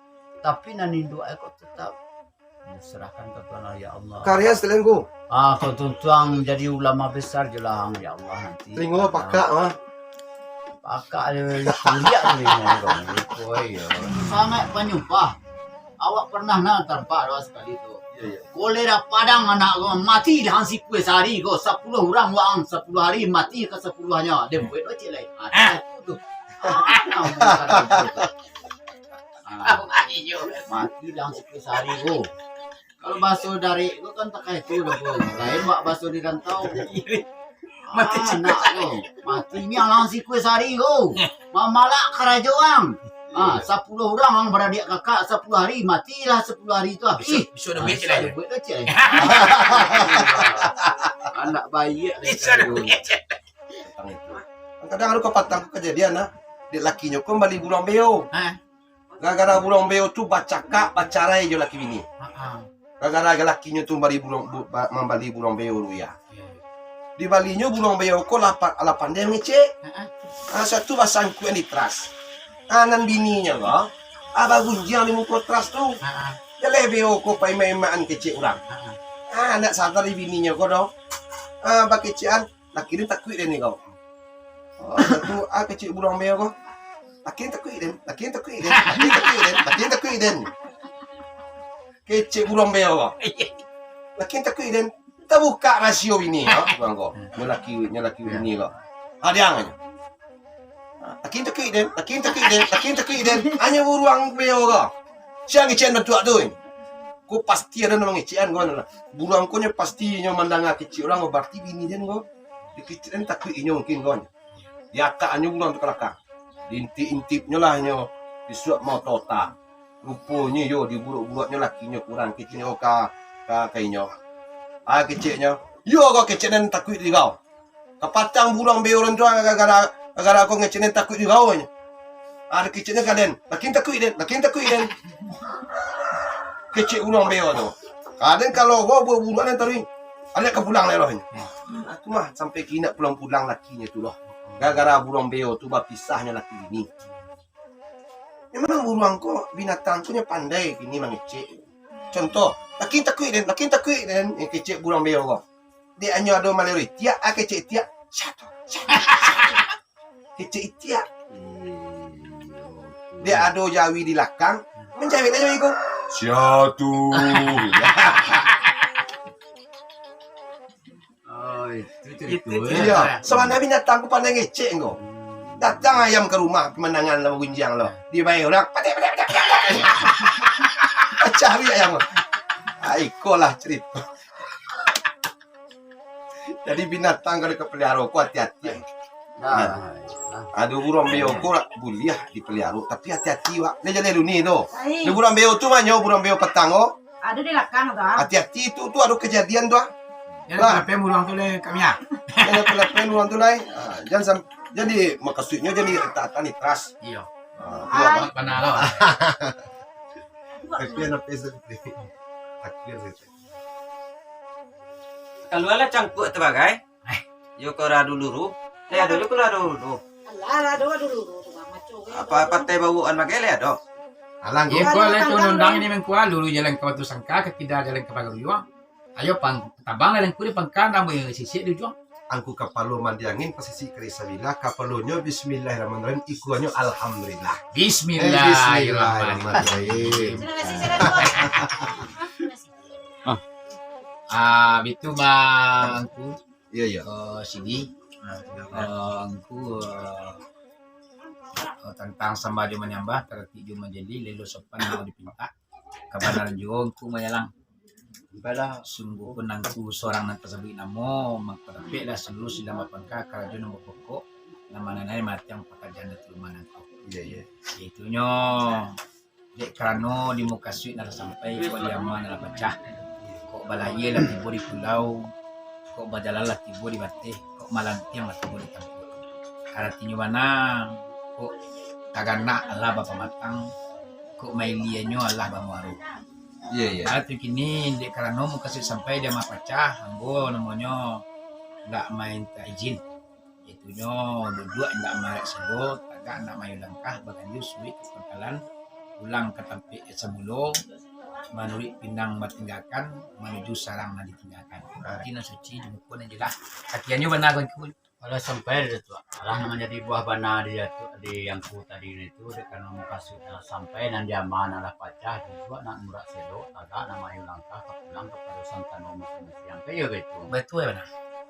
Tapi nan induak, eh, kok tetap serahkan ka Tuhan lah, ya Allah. Karya selain ku. Ah, kau tuntuang jadi ulama besar je lah, ya Allah, nanti. Telingo pakak, mah. Pakak dia, kuliah tu lima orang. Oi, ya. Sangat penyumpah. Awak pernah nah tampak doa sekali tu. Iya, iya. Kolera padang anak ko, mati lah sikue sehari ko, sepuluh orang wang, sepuluh hari mati ka sepuluhahnyo. Dia buat cik lain. Ah, tu. Ah, mati lah sikue sehari ko. Kalau baso darik ko kan takah itu dah ko. Lain wak baso di rantau. Mati anak ko. Mati ni alang sikue sehari ko. Mamalak karajo ang. Ah, sapuluah urang, ang baradiak kakak, sapuluah hari, matilah sapuluah hari tu habis. Ih, bisa duit je lah. Bisa duit lah, cik. Anak baik. Bisa duit je. Kadang-kadang ado kapatang ko kajadian, ah. Dek lakinyo ko mambali buruang beo. Ha. Gara-gara buruang beo tu bacakak, bacarai jo laki bini. Ha, ha. Gara-gara lakinyo tu mambali buruang, bu-, ba-, mambali buruang beo tu, ya. Dibalinyo buruang beo ko lah pa-, lah pandai mangecek. Ha, ha. Ah, suatu basangkuik di teras. Ah, nan bininyo ko, ah, bagunjiang di muko teras tu. Ha, ha. Jaleh beo ko paimak-imakan kecek urang. Ha, ha. Ah, ndak sadar di bininyo ko doh. Ah, bakecekan, laki den takuik den ni kau. Oh, tu, ah, kecek buruang beo ko. Laki den takuik den, laki den takuik den, laki den takuik den, laki den takuik den. Kecek buruang beo ko. Laki den takuik den. Tabukak rasio bini ko, buruang ko. Nyo laki, nyo laki bini ko. Hadiang aja. Laki den takuik den, laki den takuik den, laki den takuik den. Hanyo buruang beo ko. Sia ngecek bantuak tu. Ko pasti ado nan mangecekan ko. Buruang ko nyo pasti nyo mandanga kecek urang ko, barati bini den ko. Dikecek den takuik inyo mungkin ko. Diakak nyo buruang tu ka lakang. Diintip-intipnyo lah nyo, disuak mato otak. Ruponyo iyo diburuak-buruaknyo lakinyo kurang keceknyo ka, ka, ka inyo. Ah, keceknyo, iyo ko kecek den takuik di kau. Kapatang buruang beo den tu gara-gara, gara-gara ko ngecek den takuik di kau nyo. Ah, keceknyo ka den, laki den takuik den, laki den takuik den. Kecek buruang beo tu. Ka den kalau ko buruak-buruak den taruih, ado ka pulang lai rohnyo. Ah, tu mah sampai kini pulang-pulang lakinyo tu doh. Gara-gara buruang beo tu bapisahnyo laki bini. Memang buruang ko, binatang ko nyo pandai kini mangecek. Contoh, laki den takuik den, laki den takuik den, eh, kecek buruang beo ko. Dek anyo ado malero itiak, ah, kecek itiak. Sia tu, sia tu, sia tu. Kecek itiak. Dek ado jawi di lakang, manjawek lah jawi ko. Sia tu. Oh, itu cerita. Itu cerita. Iyo, sabana binatang ko pandai ngecek ko. Datang ayam ka rumah, pamandangan lah bagunjiang lo. Dibayar urang, patek, patek, patek, patek. Pacah bia ayam ko. Ah, ikolah cerita. Jadi binatang kalau ka pelihara ko hati-hati. Nah, ado buruang beo ko lah buliah dipelihara, tapi hati-hati wak. Lah jaleh luni tu. Ai. Ado buruang beo tu manyo, buruang beo patang ko. Ado di lakang tu, ah. Hati-hati tu, tu ado kejadian tu, ah. Jan lah. Lapeh buruang tu leh, Kak Mia. Jan lah lapeh buruang tu lai. Ah, jan sam-, jadi makasuiknyo jadi letak-letak ni teras. Iyo. Ah, tu, ah, apa? Bana lo. Tapi anak pesa tu. Takbir saja. Kalualah cangkuak tu bagai. Eh. Yo kau radu luru. Eh, ado lo kau radu luru. Alah, ado radu luru tu, Bang. Maco, apa, eh, patai bawaan bagai le ado? Alang. Iyo, kau lah tu nundang ini mengkuah, luru jalan ka Batu Sangka, ka kida jalan ka Pagaruyuang. Ayo, pang, tabang lah dengku di pangka, nambah sisik di ujuang. Angku kapalo mandi angin, pasisi kari sabila, kapalonyo bismillahirrahmanirrahim, ikuanyo alhamdulillah. Bismillahirrahmanirrahim. Eh, bismillahirrahmanirrahim. Terima kasih, silakan. Ah, bitu mah, Angku. Iyo, iyo. Eh, sigi. Eh, Angku, eh, eh, tantang sambah jo manyambah, taratik jo manjadi, lelo sopan nak dipinta. Kabanaran juo Angku manyalang. Baiklah. Sungguahpun Angku surang nan tasabuik namo, mako dapeklah saluruh sidang bapangka karajo nan bapokok, nan mananai matiang pakarjaan Datuak Rumah Angku. Iyo, iyo. Itunyo, dek karano di mukasuik nan lah sampai, kok di ama nan lah pacah, kok balayia lah tibo di pulau, kok bajalan lah tibo di bateh, kok malantiang lah tibo di tampuak. Aratinyo bana, kok taganak lah bapamatang, kok mailianyo alah bamuaro. Iyo, iyo. Nah, tu kini, dek karano mukasuik sampai di ama pacah, ambo namonyo ndak mainta izin. Itunyo duduak indak marak silo, tagak indak mayu langkah, baganjua suik ka pangkalan, pulang ka tampek samulo, manuruik pinang batinggakan, manuju sarang nan ditinggakan. Ati nan suci di muko nan jelas. Sakiannyo bana ko Angku. Alah sampai dah tu, alah nan manjadi buah bana di, di Angku tadi tu, dek karano mukasuik alah sampai, nan di ama nan lah pacah, duduak nak murak selo, tagak nak mayu langkah, ka pulang kapado santano masiang-masiang. Kan iyo baitu? Baitu, yo, bana.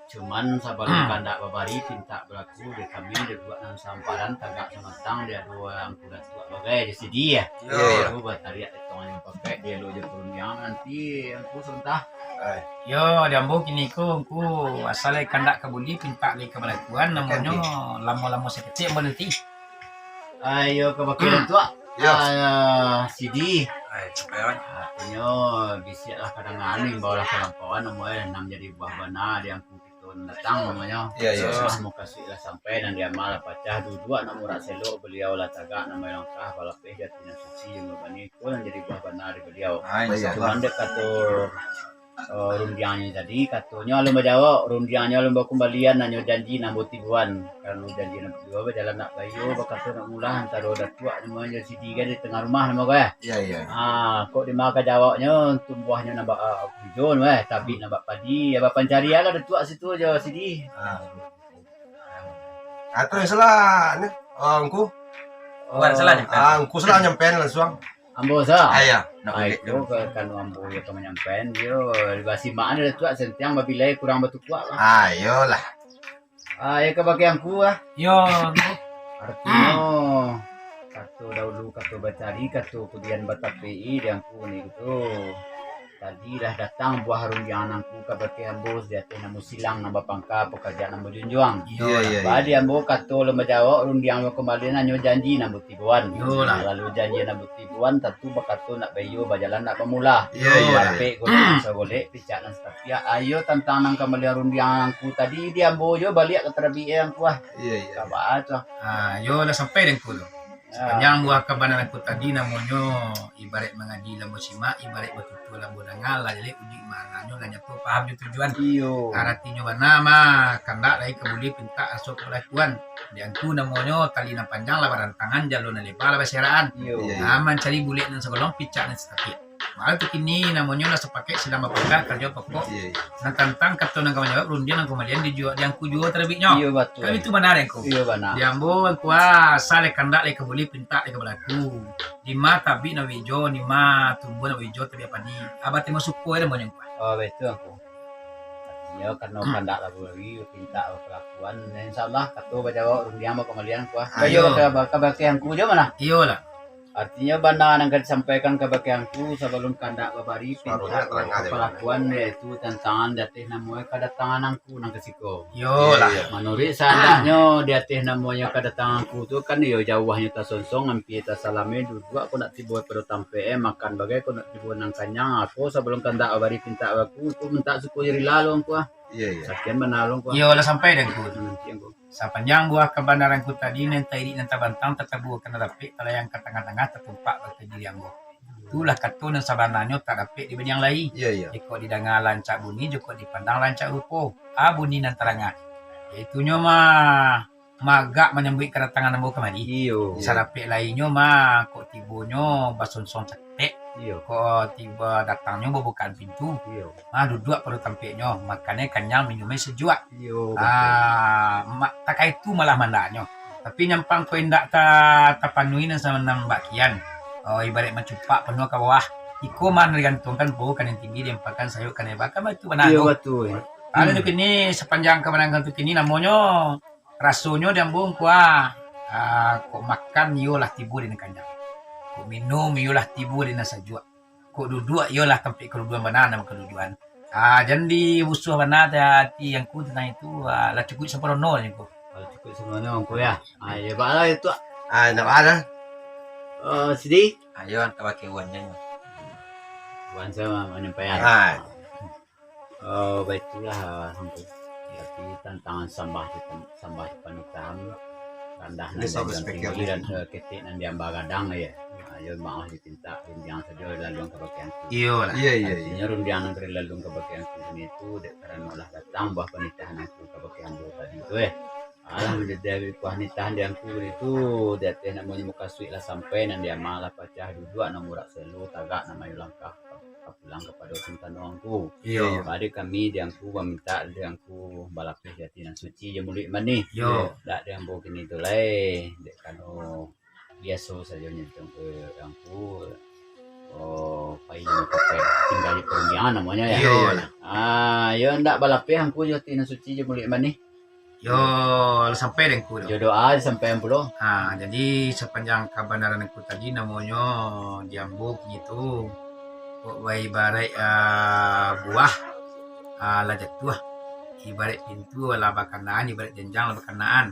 Cuman sabalun kandak babari, pintak balaku, dek kami duduak nan samparan, tagak samantang, di ado Angku Datuak bagai di sidi, yo. Iyo, iyo. Angku batariak di tongah pakai, di elo jo parundiangan, nanti Angku sabanta. Ai. Yo, di ambo kini ko, Angku, asal lai kandak ka buli, pintak lai ka balakuan, namonyo lamo-lamo saketek ambo nanti. Ayo ka bakeh Datuak. Yo. Ah, Sidi. Ai, sampai, Wan. Artinyo, bisiak lah kadangaan, imbau lah kalampauan, amuah, eh, nan jadi buah bana di angku kito nan datang, namonyo. Iyo, iyo. Sambah mukasuik lah sampai, nan diamal lah pacah, duduak nak murak selok, baliau lah tagak, nan bailangkah, balapeh di ati nan suci, jo murni, ko nan jadi buah bana di baliau. Ah, insya Allah. Cuman dek kato eh, rundiangnyo tadi, katonyo alun bajawab, rundiangnyo alun bakumbalian, hanyo janji nan batiboan. Karano janji nan batiboan bajalan nak baiyo, bakato nak mulah antaro Datuak namo jo Sidi kan di tangah rumah namo ko, eh. Iya, iya. Ah, kok dima ka jawabnyo, tumbuahnyo nan bak, ah, ijo namo, eh, tabik nan bak padi, ya, bapancarian lah Datuak situ jo Sidi. Ah. Ah, tu yang salah ni. Ah, angku. Bukan salah nyampaian. Ah, angku salah nyampaian langsung. Ambo sa? Ah, iya. Nak Ah, balik itu dulu. Ka, kan ambo yo ka manyampaian, yo, basimak ado Datuak, santiang babilai kurang batukuak lah. Ah, iyolah. Ah, yo ka bakeh angku lah. Yo, angku. Artinyo, kato dahulu, kato bacari, kato kudian batapik di angku ni tu. Tadi lah datang buah rundiang angku ka bakeh ambo, di ateh namo silang nan bapangka, pakarjaan nan bajunjuang. Iyo, iyo, Badi iyo. ambo kato alun bajawab, rundiang bakumbalian, hanyo janji nan batiboan. Iyolah. Lalu janji nan batiboan, tantu bakato nak baiyo, bajalan nak bamulah. Iyo, iyo, Barapek iyo. golek nan sagolek, picak nan satapiak. Ayo tantang nan kambalian rundiang angku tadi, di ambo jo baliak ka tarabik angku ah. Iyo, iyo. Kaba tu ah. Ah, yo lah sampai dek angku tu. Ya. Sapanjang buah kabanan angku tadi namonyo ibaraik mangaji lambo simak, ibaraik batutua lambo danga, lah jaleh ujuik maknanyo, lah nyato paham jo tujuan. Iyo. Aratinyo bana mah, kandak lai ka buliah, pintak raso ka balakuan. Di angku namonyo tali nan panjang lah barantangan, jalo nan leba lah basaraan. Iyo. Iyo, iyo. Nah, mancari bulek nan sagolong, picak nan satapiak. Malah tu kini namonyo lah sapakek silang bapangka karajo pokok. Iyo, iyo. Nan tantang kato nan ka manjawab, rundiang nan kumbalian di juo, di angku juo tarabiknyo. Iyo, batua. Kan itu bana, angku? Iyo, bana. Di ambo angku ah, asa lai kandak lai ka buliah, pintak lai ka balaku. Dima tabik nan ijo, dima tumbuah nan ijo, tabik padi. Abah timo suko ai namonyo angku ah. Oh, batua, angku. Artinyo, karano kandak lah buliah, pintak lah kalakuan. Insyaallah, kato bajawab, rundiang bakumbalian, angku ah. Ayo. Ayo, ka, ka bakeh angku jo mah. Iyolah. Artinyo, bana nan ka disampaikan ka bakeh angku, sabalun kandak babari, pintak Suaronyo tarang aja, kapalakuan, yaitu tantang di ateh namonyo kadatangan angku nan ka siko. Iyolah. Iyo, iyo. Manuruik saandaknyo di ateh namonyo kadatangan angku tu kan, iyo, jauahnyo tasonsong, ampia tasalami, duduak ko nak tibo pado tampek, eh, makan bagai ko nak tibo nan kanyang, apo sabalun kandak babari pintak baku, tu mintak suko jo rila lo angku ah. Iyo, iyo. Sakian bana lo angku ah. Iyolah, sampai dek angku. Hmm, iyo, angku. Sapanjang buah kabanaran ku tadi, nan tairik nan tabantang, tatabua ka nan rapek, talayang ka tangah-tangah, tatumpak bak ka diri ambo. Itulah kato nan sabananyo tak dapek dibadiang lai. Iyo, iyo. Jikok didanga rancak bunyi, jikok dipandang rancak rupo. A bunyi nan tarangah. Yaitunyo mah, magak manyambuik kadatangan ambo kamari. Iyo. Sarapek lainyo mah, kok tibonyo basonsong catek. Iyo. Kok tibo datangnyo babukaan pintu. Iyo. Ah, duduak pado tampeknyo, makannyo kanyang, minumnyo sajuak. Iyo, batua. Ah, ma-, takah itu malah mandaknyo. Tapi nyampang ko indak ta-, tapanuhi nan sa-, nan bak kian. Oh, ibaraik mancupak panuah ka bawah. Iko mah nan digantungkan pahu ka nan tinggi, diampakan sayok ka nan lebar. Kan baitu bana tu. Iyo, batua. Kalau tu kini, sapanjang kabanangan tu kini, namonyo, rasonyo di ambo angku ah, ah, kok makan iyolah tibo di nan kanyang. Kok minum iyolah tibo di nan sajuak. Kok duduak, iyolah tampek kaduduan bana, nan kaduduan. Ah, jan dibusuah bana ati angku tantang itu, ah, lah cukuik samparono angku. Lah cukuik samparono angku, ya. Ah, ya, bak lah itu. Ah, ndak bak lah. Eh, Sidi? Ayo, angka bakeh Wan, jan. Wan, saya ma-, manyampaian. Ah. Oh, baitulah, angku. Tapi tantang sambah di pan-, sambah di panitahan, randah nan Ini sambah jan speaker. tinggi dan, eh, ketek nan diamba gadang, ya. Ayo, maaf dipinta, rundiang sajo laluang ka bakeh angku. Iyolah. Iya, iya, iya. Artinyo, rundiang nan ka dilaluang ka bakeh angku kini tu, dek karano lah datang buah panitahan angku ka bakeh angku tadi tu, eh. Alah, manjadi buah nitahan di angku kini tu, di ateh namonyo mukasuik lah sampai, nan diama lah pacah, duduak nan murak selo, tagak nan mayu langkah, ka pulang kapado sintano angku. Iya, iya. Mari kami di angku mamintak di angku balapeh di ati nan suci jo muluik manih. Iya. Dak di ambo kini tu lai, dek karano biaso sajo nyo tu angku, angku, oh, pai jo pakai tingga di parundiangan namonyo, ya. Iya, iya. Ah, yo ndak balapeh angku jo ati nan suci jo muluik manih. Yo, lah sampai dek angku tu. Jo doa disampaian pulo. Ha, jadi sapanjang kabanaran angku tadi namonyo di ambo kini tu, kok baibaraik, ah, buah, ah, lah jatuah. Ibaraik pintu lah bakanaan, ibaraik janjang lah bakanaan.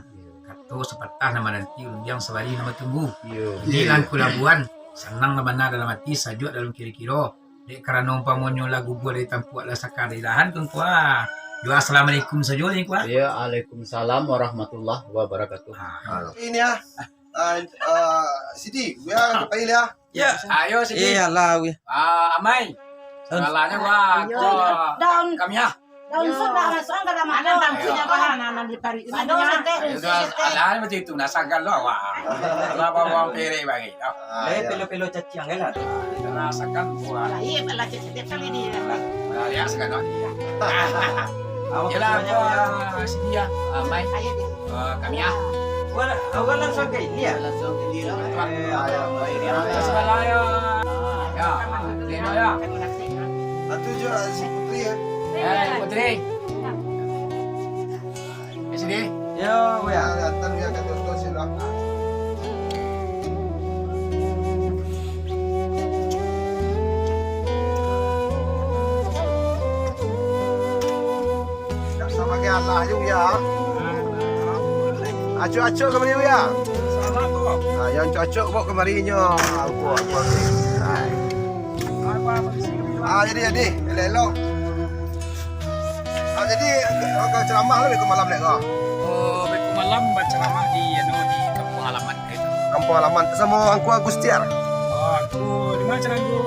Kato sapatah nan mananti, rundiang sabari nan batunggu. Iyo. Jadi, Iyo. Angku Labuan, sanang lah bana dalam ati, sajuak dalam kiro-kiro. Dek karano umpamonyo lah guguah dari tampuak, lah saka dari lahan, kan, kuah. Yo, assalamualaikum sajo ni, kuah. Iyo, waalaikumsalam warahmatullahi wabarakatuh. Ah. Halo. Ini ya, ah, ah, Siti, ya, pai ya. Ya. Ayo, Siti. Iyalah, wih. Ah, Amai. Sagalonyo, wah, Ayo. Ko, Daun. Kami, ah. Daun sup lah masuk, angkat lah makan. Anak tangkunya, Bah, anak-anak di parit. Aduh, santai, Ayo, sudah, santai. Alah, macam itu, nak sagal lah, wah. Lah, bawang perek bagi. Ah, Eh, ya. Pelo-pelo caciang kan lah. Kita rasakan buah. Lah, iya, lah, setiap kali dia. Lah, ya, sekarang. Awak Yalah, semuanya, gua ya. Sini ya, ah, Mai. Ayo, dia. Eh, kami, ah. Wala-, awak langsung ke ini ya? Langsung ke dia lah. Eh, Ayo, ayo, ayo. Sebelah ya. Ya, Leno ya. Atu jo si Putri ya. Eh, Putri. Di sini. Yo, Buya. Datang dia ke tuan sila. Tak sama ke Allah juga ya. Acok-acok kemari ya. Ah, yang acok-acok bawa kemari nyo. Aku apa ni? Ah, jadi, jadi. Elok-elok. Ah, jadi, kau ceramah lah beko malam ni, kau? Oh, beko malam baceramah di, anu, di kampung halaman, gitu. Kampung halaman. Samo Angku Agustiar? Oh, aku di mana ceramah tu?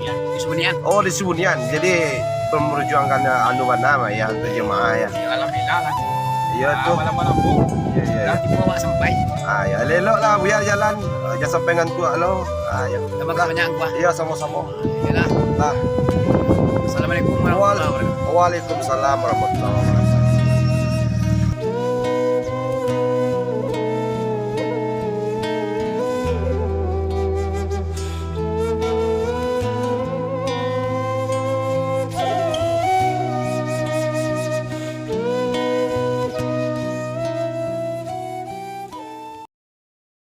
Di Subunian. Oh, di Subunian. Jadi, memperjuangkan, anu, bana, ya, untuk jemaah, ya. Ya, alhamdulillah lah. Iya, Ah, tu. Malam-malam, Bu. Iya, iya, Dah iya. tiba awak sampai. Ah, ya, elok lah, Buya jalan. Ah, jangan sampai ngantuak lo. Ah, ya. Terima kasih Lah. banyak, Angku, ah. Iya, sama-sama. Iyalah. Lah. Assalamualaikum warahmatullahi wabarakatuh. Waalaikumsalam warahmatullahi wabarakatuh.